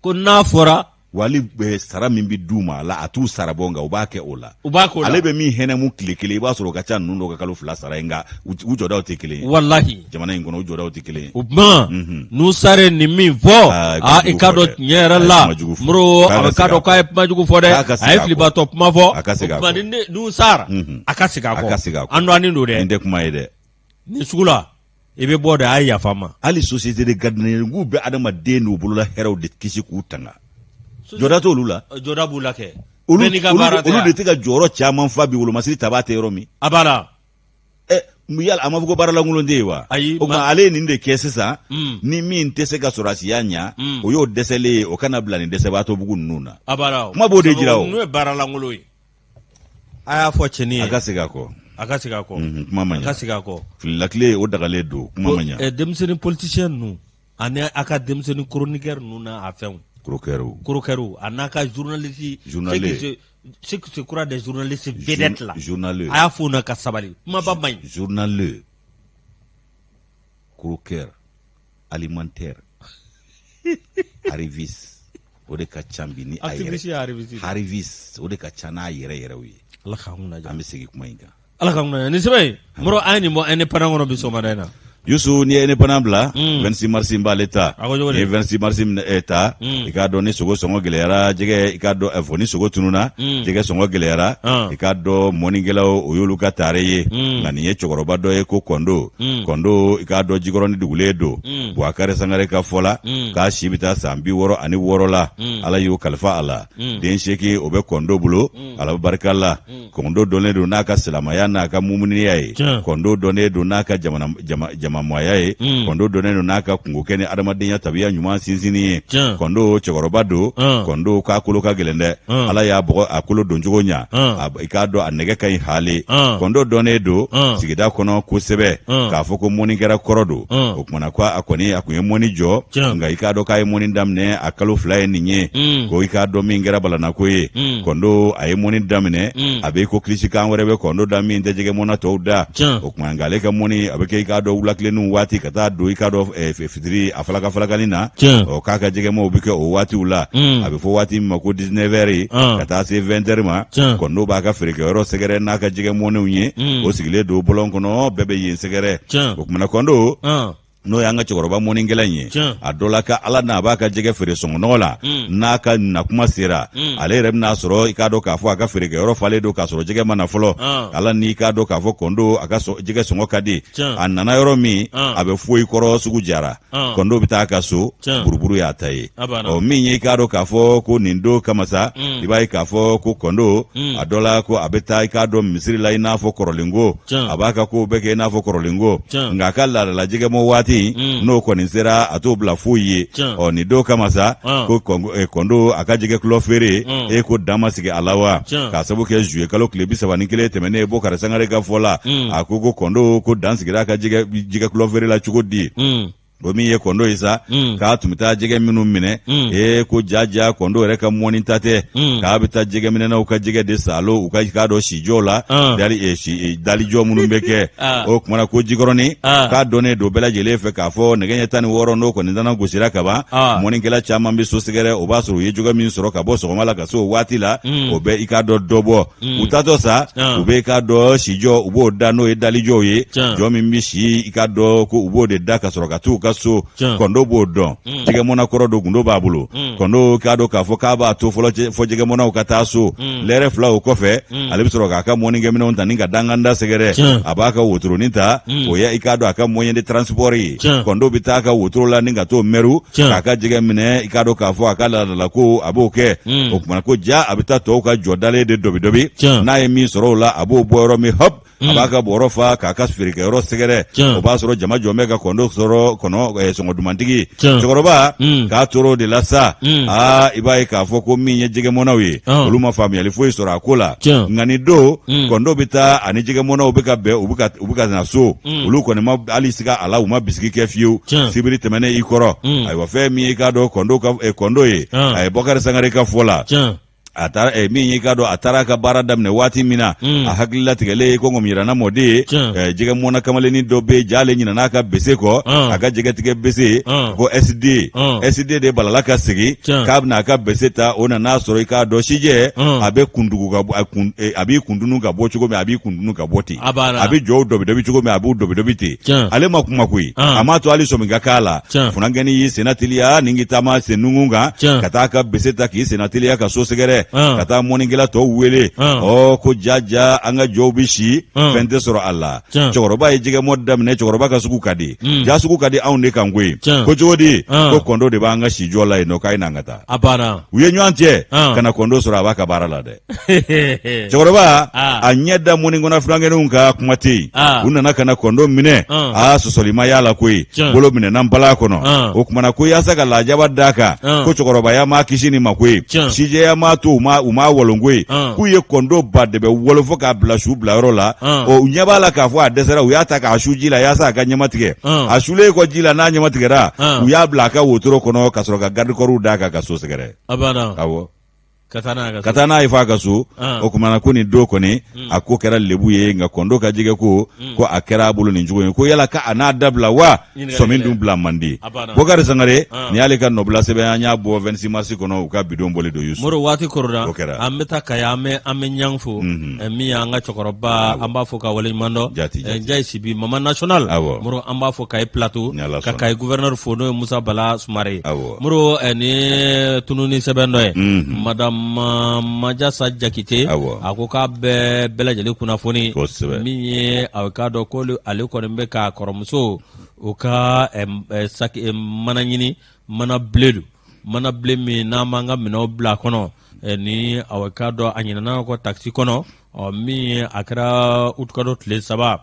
Ko n'a fɔra. Wali sara min bɛ d'u ma a la, a t'u sara bɔ, nka u b'a kɛ o la. U b'a k'o la. Ale bɛ min hɛnɛmu tile kelen, i b'a sɔrɔ o ka ca ninnu dɔw ka kalo 2 sara ye, nka u jɔdaw tɛ kelen ye. Walahi. Jamana in kɔnɔ, u jɔdaw tɛ kelen ye. O tuma, Nuhu Sar ye nin min fɔ, aa, i k'a dɔn tiɲɛ yɛrɛ la, Moro, a bɛ k'a dɔn k'a ye kuma jugu fɔ dɛ, a ye filibatɔ kuma fɔ. A ka segin a kɔ. O tuma ni Nuhu Sar, a ka segin a kɔ. A ka segin a kɔ. An dɔnnen don dɛ. Nin tɛ kuma ye dɛ. Nin sugu la, i bɛ bɔ de, a ye yafa n ma. Hali société de gardiennage k'u bɛ adamaden n'u bolola hɛrɛw de kisi k'u tanga. Jɔda t'olu la. Jɔda b'u la kɛ. Olu de tɛ ka jɔyɔrɔ caman fa bi, wolomasiri tabaa tɛ yɔrɔ min. A banna. Ɛ. Yala a ma fɔ ko baaralankolon tɛ yen wa? Ayi. O tuma ale ye nin de kɛ sisan. Ni min tɛ se ka sɔrɔdasiya ɲa, o y'o dɛsɛlen ye, o kana bila nin dɛsɛbaatɔ bugu ninnu na. A b'a la o. Kuma b'o de jira o. N'o ye baaralankolon ye. A y'a fɔ cɛnin ye. A ka segin a kɔ. A ka segin a kɔ. Kuma ma ɲa. A ka segin a kɔ. Fililakile o dagalen don, kuma ma ɲa. Denmisɛnnin politicien ninnu ani a ka denmisɛnnin chroniqueur ninnu n'a fɛnw. Chroniqueur. Chroniqueur a n'a ka journaliste. Journaliste. Ceux qui se croient des journalistes vedettes là. Journaleux. A y'a f'u na ka sabali. Kumaba man ɲi. Journaleux. Croqueur. Alimentaire. Arriviste. O de ka ca bi ni a yɛrɛ. Activiste ye arriviste. Arriviste o de ka ca n'a yɛrɛ yɛrɛw ye. Ala k'an kunna diya. An bɛ segin kuma in kan. Ala k'an kunna diya. Nin sɛbɛn in, Mɔrɔ an ye nin bɔ Indépendant kɔnɔ bi sɔgɔmada in na. Yusu n'i ye Indépendant bila 26 mars n b'ale ta. A ko cogo di? N'i ye 26 mars minɛ ta i k'a dɔn ni sogo sɔngɔ gɛlɛyara jɛgɛ i k'a dɔn fɔ ni sogo tununa jɛgɛ sɔngɔ gɛlɛyara i k'a dɔn mɔnikɛlaw o y'olu ka tare ye nka nin ye cɛkɔrɔba dɔ ye ko kɔndo kɔndo i k'a dɔn jikɔrɔni dugulen don Buwakari Sangare ka fɔ la k'a si bɛ taa san 66 la. Ala y'o kalifa a la. Den 8 o bɛ kɔndo bolo. Ala barika la, kɔndo dɔnnen don n'a ka silamaya n'a ka mumuniya ye. Kɔndo dɔnnen don n'a ka jamamaya ye. Kɔndo dɔnnen don n'a ka kungokɛ ni adamadenya tabiya ɲuman sinsinni ye. Kɔndo cɛkɔrɔba don. Kɔndo k'a kolo ka gɛlɛn dɛ. Ala y'a bɔgɔ a kolo doncogo ɲa. I k'a dɔn a nɛgɛ ka ɲi haali. Kɔndo dɔnnen don sigida kɔnɔ kosɛbɛ k'a fɔ ko mɔnikɛla kɔrɔ don. O kumana ko a kɔni a kun ye mɔni jɔ, nka i k'a dɔn k'a ye mɔni daminɛ a kalo 2 ye nin ye. Ko i k'a dɔn min kɛra balanako ye, kɔndo a ye mɔni daminɛ, a bɛ ko kilisikan wɛrɛ bɛ kɔndo da min tɛ jɛgɛmɔna tɔw da. O tuma nka ale ka mɔni a bɛ kɛ i k'a dɔn wulakilenninw waati ka taa don i k'a dɔn fitiri a falaka falakani na. Ɔ k'a ka jɛgɛmɔw bɛ kɛ o waatiw la. A bɛ fɔ waati min ma ko 19 heures ka taa se 20 heures ma, kɔndo b'a ka feerekɛyɔrɔ sɛgɛrɛ n'a ka jɛgɛmɔnenw ye. O sigilen don bɔlɔn kɔnɔ, bɛɛ bɛ yen sɛgɛrɛ. O kumana kɔndo n'o y'an ka cɛkɔrɔba mɔnikɛla in ye, a dɔ la ka ala n'a b'a ka jɛgɛ feere sɔngɔ nɔgɔ la. N'a ka nakuma sera, ale yɛrɛ bɛn'a sɔrɔ i k'a dɔn k'a fɔ a ka feerekɛyɔrɔ falen don k'a sɔrɔ jɛgɛ ma na fɔlɔ. Ala n'i k'a dɔn k'a fɔ kɔndo a ka jɛgɛ sɔngɔ ka di, a nana yɔrɔ min a bɛ fɔ i kɔrɔ sugu jara, kɔndo bɛ taa a ka so, buruburu y'a ta ye. Ɔ min ye i k'a dɔn k'a fɔ ko nin don kama sa, i b'a ye k'a fɔ ko kɔndo a dɔ la ko a bɛ taa i k'a dɔn misiri la i n'a fɔ kɔrɔlenko, a b'a ka kow bɛɛ kɛ i n'a fɔ kɔrɔlenko, nka a ka laadala jɛgɛmɔ waati n'o kɔni sera, a t'o bila foyi ye. Ɔ nin don kama sa, ko kɔndo a ka jɛgɛ kulɔ feere e ko dan ma sigi a la wa, k'a sabu kɛ zuye kalo tile 31 tɛmɛnen, Bokari Sangare ka fɔ la, a ko ko kɔndo ko dan sigira a ka jɛgɛ kulɔ feere la cogo di? O min ye kɔndo ye sa, k'a tun bɛ taa jɛgɛ minnu minɛ, ee ko jaja kɔndo yɛrɛ ka mɔni ta tɛ, k'a bɛ taa jɛgɛminɛnaw ka jɛgɛ de saalo u ka k'a dɔn sijɔw la, dalijɔ minnu bɛ kɛ. O kumana ko Jikɔrɔni k'a dɔnnen don bɛɛ lajɛlen fɛ k'a fɔ nɛgɛ ɲɛ 16 n'o kɔni dana gosira kaban, mɔnikɛla caman bɛ so sɛgɛrɛ. O b'a sɔrɔ u ye jɛgɛ min sɔrɔ ka bɔ sɔgɔma la ka se o waati la, o bɛ i k'a dɔn dɔ bɔ. U taatɔ sa, u bɛ i k'a dɔn sijɔ, u b'o da, n'o ye dalijɔw ye, jɔ min bɛ si i k'a dɔn ko u b'o de da ka sɔrɔ ka t'u ka so. Kɔndo b'o dɔn, jɛgɛmɔna kɔrɔ don, gundo b'a bolo. Kɔndo k'a dɔn k'a fɔ k'a b'a to fɔlɔ fo jɛgɛmɔnaw ka taa so lɛrɛ 2, o kɔfɛ ale bɛ sɔrɔ k'a ka mɔnikɛminɛnw ta ni ka danganda sɛgɛrɛ. A b'a ka wotoronin ta, o ye i k'a dɔn a ka moyen de transport ye. Kɔndo bɛ taa a ka wotoro la ni ka t'o mɛru k'a ka jɛgɛ minɛ, i k'a dɔn k'a fɔ a ka laadala ko a b'o kɛ. O kumana ko ja a bɛ taa tɔw ka jɔ dalen de dɔbi dɔbi, n'a ye min sɔrɔ o la, a b'o bɔ yɔrɔ min, hop, a b'a ka bɔrɔ fa k'a ka feerekɛyɔrɔ sɛgɛrɛ. O b'a sɔrɔ jama jɔn bɛ ka kɔndo sɔrɔ kɔnɔ sɔngɔ dumantigi. Cɛkɔrɔba k'a tor'o de la sa. Aa, i b'a ye k'a fɔ ko min ye jɛgɛmɔnaw ye, olu ma faamuyali foyi sɔrɔ a ko la. Nka nin don, kɔndo bɛ taa ani jɛgɛmɔnaw bɛ ka bɛn, u bɛ ka na so, olu kɔni ma hali siga a la, u ma bisigi kɛ fiyewu. Sibiri tɛmɛnen i kɔrɔ, ayiwa, fɛn min ye i k'a dɔn kɔndo ka kɔndo ye, a ye Bɔkari Sangare ka fɔ la, a taara min y'i k'a dɔn a taara a ka baara daminɛ waati min na, a hakili latigɛlen ko ŋɔmiyirana mɔden ye, jɛgɛmɔna kamalennin dɔ bɛ yen, jalen ɲinana a ka bese kɔ, a ka jɛgɛtigɛ bese ko SD SD de balala ka segin k'a bɛna a ka bese ta. O nana sɔrɔ i k'a dɔn sijɛ a bɛ kundugu ka bɔ, a b'i kundunu ka bɔ cogo min, a b'i kundunu ka bɔ ten, a bɛ jɔw dɔbi dɔbi cogo min, a b'u dɔbi dɔbi ten. Ale ma kuma koyi, a m'a to hali sɔmi ka k'a la. Funankɛnin y'i senna teliya ni k'i taama sen nungun kan ka taa a ka bese ta k'i senna teliya ka so sɛgɛrɛ. sɛgɛrɛ ka taa mɔnnikɛla tɔw wele. Ɔ ko ja ja, an ka jɔw bɛ si, fɛn tɛ sɔrɔ a la. Cɛkɔrɔba ye jɛgɛmɔ daminɛ. Cɛkɔrɔba ka sugu ka di, ja sugu ka di anw de kan koyi. Ko cogo di? Ko kɔndo de b'an ka sijɔ la yen nɔ, k'a ye n'an ka taa. A banna. U ye ɲɔgɔn cɛ ka na kɔndo sɔrɔ a b'a ka baara la dɛ. Cɛkɔrɔba a ɲɛ da mɔnikɔnɔ filankɛninw kan, kuma tɛ yen. U nana ka na kɔndo minɛ. Aa, sɔsɔli ma y'a la koyi, bolo minɛna npalan kɔnɔ. O kumana ko yaasa ka lajaba d'a kan, ko cɛkɔrɔbaya m'a kisi nin ma koyi, sijɛya m'a to u m'a walon koyi. K'u ye kɔndo ba de bɛ walo fo k'a bila su bilayɔrɔ la. O ɲɛ b'a la k'a fɔ a dɛsɛra, u y'a ta k'a su ji la yaasa a ka ɲɛmatigɛ. A sulen kɔ ji la, n'a ɲɛmatigɛra, u y'a bila a ka wotoro kɔnɔ ka sɔrɔ ka garde-corps d'a kan ka so sɛgɛrɛ. Awɔ. Ka taa n'a ye f'a ka so. O kumana ko nin don kɔni, a ko kɛra lebu ye, nka kɔndo ka jɛgɛ ko, ko a kɛra a bolo nin cogo ye, ko yala ka a n'a dabila wa? Sɔmi dun bila man di. Bokari Sangare, nin y'ale ka nɔbila sɛbɛn, an y'a bɔ 26 mars kɔnɔ, u ka bidon bɔlen don. Yusu Moro, waati korona, o kɛra. An bɛ taa Kayi, an bɛ ɲang fo, min y'an ka cɛkɔrɔba, an b'a fo ka waleɲuman dɔn. Jati. Njayi Sibi, Mama National. Moro, an b'a fo Kayi Plateau, ka Kayi gouverneur fo, n'o ye Musa Bala Sumare ye. Moro, nin tununi sɛbɛn dɔ ye, Madame Majasa Jakite, a ko k'a bɛ bɛɛ lajɛlen kunnafoni. Min ye a k'a dɔn ko ale kɔni bɛ k'a kɔrɔmuso o ka mana ɲini, mana bilen don, mana bilen min n'an b'an ka minɛnw bila a kɔnɔ, ni a k'a dɔn a ɲinɛna kɔ takisi kɔnɔ. Ɔ min ye a kɛra utukalo tile 3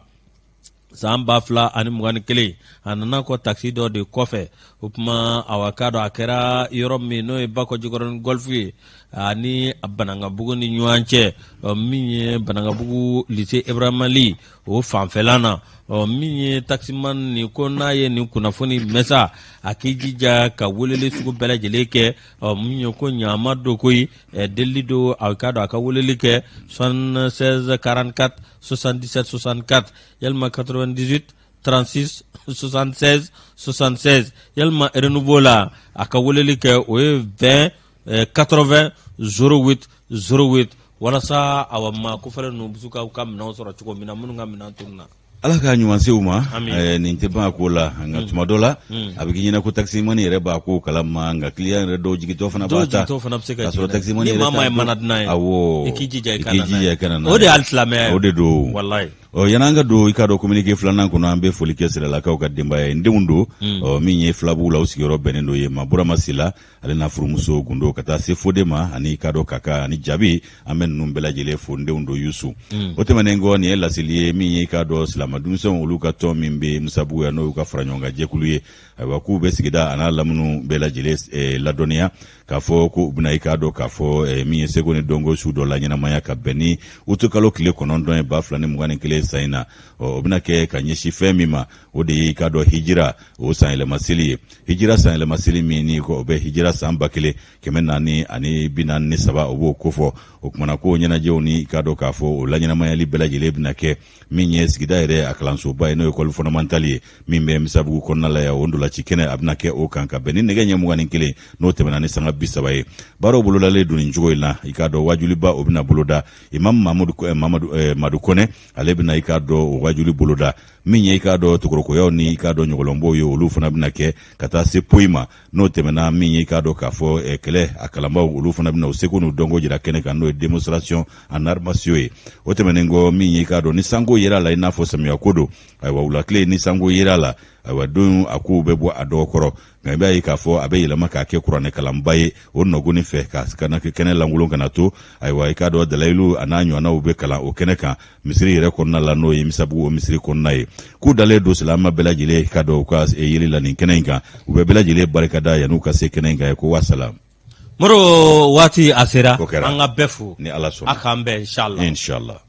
san 2021, a nana kɔ takisi dɔ de kɔfɛ. O tuma a k'a dɔn a kɛra yɔrɔ min, n'o ye Bakɔ Jikɔrɔni Golf ye ani Banankabugu ni ɲɔgɔn cɛ, min ye Banankabugu lycée Ibrahima Ly o fanfɛla na. Ɔ min ye taximan nin ko n'a ye nin kunnafoni mɛn sa, a k'i jija ka weleli sugu bɛɛ lajɛlen kɛ. Ɔ min ye ko ɲama don koyi, delili don, a k'a dɔn a ka weleli kɛ 76 44 77 64, yalima 98 36 76 76, yalima Renouveau la, a ka weleli kɛ, o ye 20 80 08 08, walasa awa maa kofɔlen ninnu bɛ se k'u ka minɛnw sɔrɔ cogo min na, minnu ka minɛn tununna. Ala k'a ɲuman se u ma. Nin tɛ ban a ko la, nka tuma dɔ la a bɛ k'i ɲɛna ko taximani yɛrɛ b'a ko kalama, nka client yɛrɛ dɔw jigitɔ fana b'a ta. Dɔw fana bɛ se ka k'a sɔrɔ taximani yɛrɛ, ni maa maa ye mana dunan ye, awɔ, i k'i jija i ka na n'a ye. O de ye alisilamɛya ye, o de don. Walayi. Ɔ yan'an ka don i k'a dɔn communiqué filanan kɔnɔ, an bɛ foli kɛ Siralakaw ka denbaya ye, n denw don. Ɔ min ye Filabugu la, u sigiyɔrɔ bɛnnen don yen ma, Burama Sila ale n'a furumuso Gundo, ka taa se Fode ma ani k'a dɔn Kaka ani Jabi, an bɛ ninnu bɛɛ lajɛlen fo, n denw don Yusu. O tɛmɛnen kɔ, nin ye laseli ye min ye k'a dɔn silama denmisɛnw olu ka tɔn min bɛ Musabugu yan, n'o y'u ka faraɲɔgɔnkan jɛkulu ye. Ayiwa, k'u bɛ sigida a n'a lamini bɛɛ lajɛlen ladɔnniya k'a fɔ ko u bɛna i k'a dɔn k'a fɔ min ye seko ni dɔnko su dɔ laɲɛnamaya ka bɛn ni utukalo tile 9 ye 2021 san in na. Ɔ o bɛna kɛ ka ɲɛsin fɛn min ma, o de ye i k'a dɔn hijira o sanyɛlɛma seli ye, hijira sanyɛlɛma seli min ni o bɛ hijira san 1443, o b'o kofɔ. O kumana ko ɲɛnajɛw ni i k'a dɔn k'a fɔ o laɲɛnamayali bɛɛ lajɛlen bɛna kɛ min ye sigida yɛrɛ a kalansoba ye, n'o ye école fondamentale ye min bɛ Misabugu kɔnɔna la yan, o ntolaci kɛnɛ a bɛna kɛ o kan ka bɛn ni nɛgɛ ɲɛ 21 n'o tɛmɛna ni sanga 30 ye. Baaraw bolodalen don nin cogo in na. I k'a dɔn wajuliba o bɛna boloda, imam Mamadu eh, Madu Kɔnɛ ale bɛna i k'a dɔn o wajuli boloda. Min ye i k'a dɔn tokorokoyaw ni i k'a dɔn ɲɔgɔlɔnbɔw ye, olu fana bɛna kɛ ka taa se poyi ma. N'o tɛmɛna, min ye i k'a dɔn k'a fɔ kɛlɛ a kalanbaw, olu fana bɛna u seko n'u dɔnko jira kɛnɛ kan, n'o ye démonstration en arts martiaux ye. O tɛmɛnen kɔ, min ye i k'a dɔn ni sanko yera a la, i n'a fɔ samiyako don, ayiwa, wulakile ni sanko yera a la, ayiwa, don a kow bɛ bɔ a dɔgɔ kɔrɔ, nka i b'a ye k'a fɔ a bɛ yɛlɛma k'a kɛ kuranɛ kalanba ye o nɔgɔni fɛ, ka kana kɛ kɛnɛ lankolon kana to. Ayiwa, i k'a dɔn dalayilu a n'a ɲɔgɔnnaw bɛ kalan o kɛnɛ kan misiri yɛrɛ kɔnɔna la, n'o ye Misabugu o misiri kɔnɔna ye. K'u dalen don silamɛ bɛɛ lajɛlen ka dɔn u ka yeli la nin kɛnɛ in kan. U bɛ bɛɛ lajɛlen barika da yan'u ka se kɛnɛ in kan ye ko wasalam. Moro, waati a sera. An ka bɛɛ fo. Ni Ala sɔnna, a k'an bɛn inshallah. Inshallah.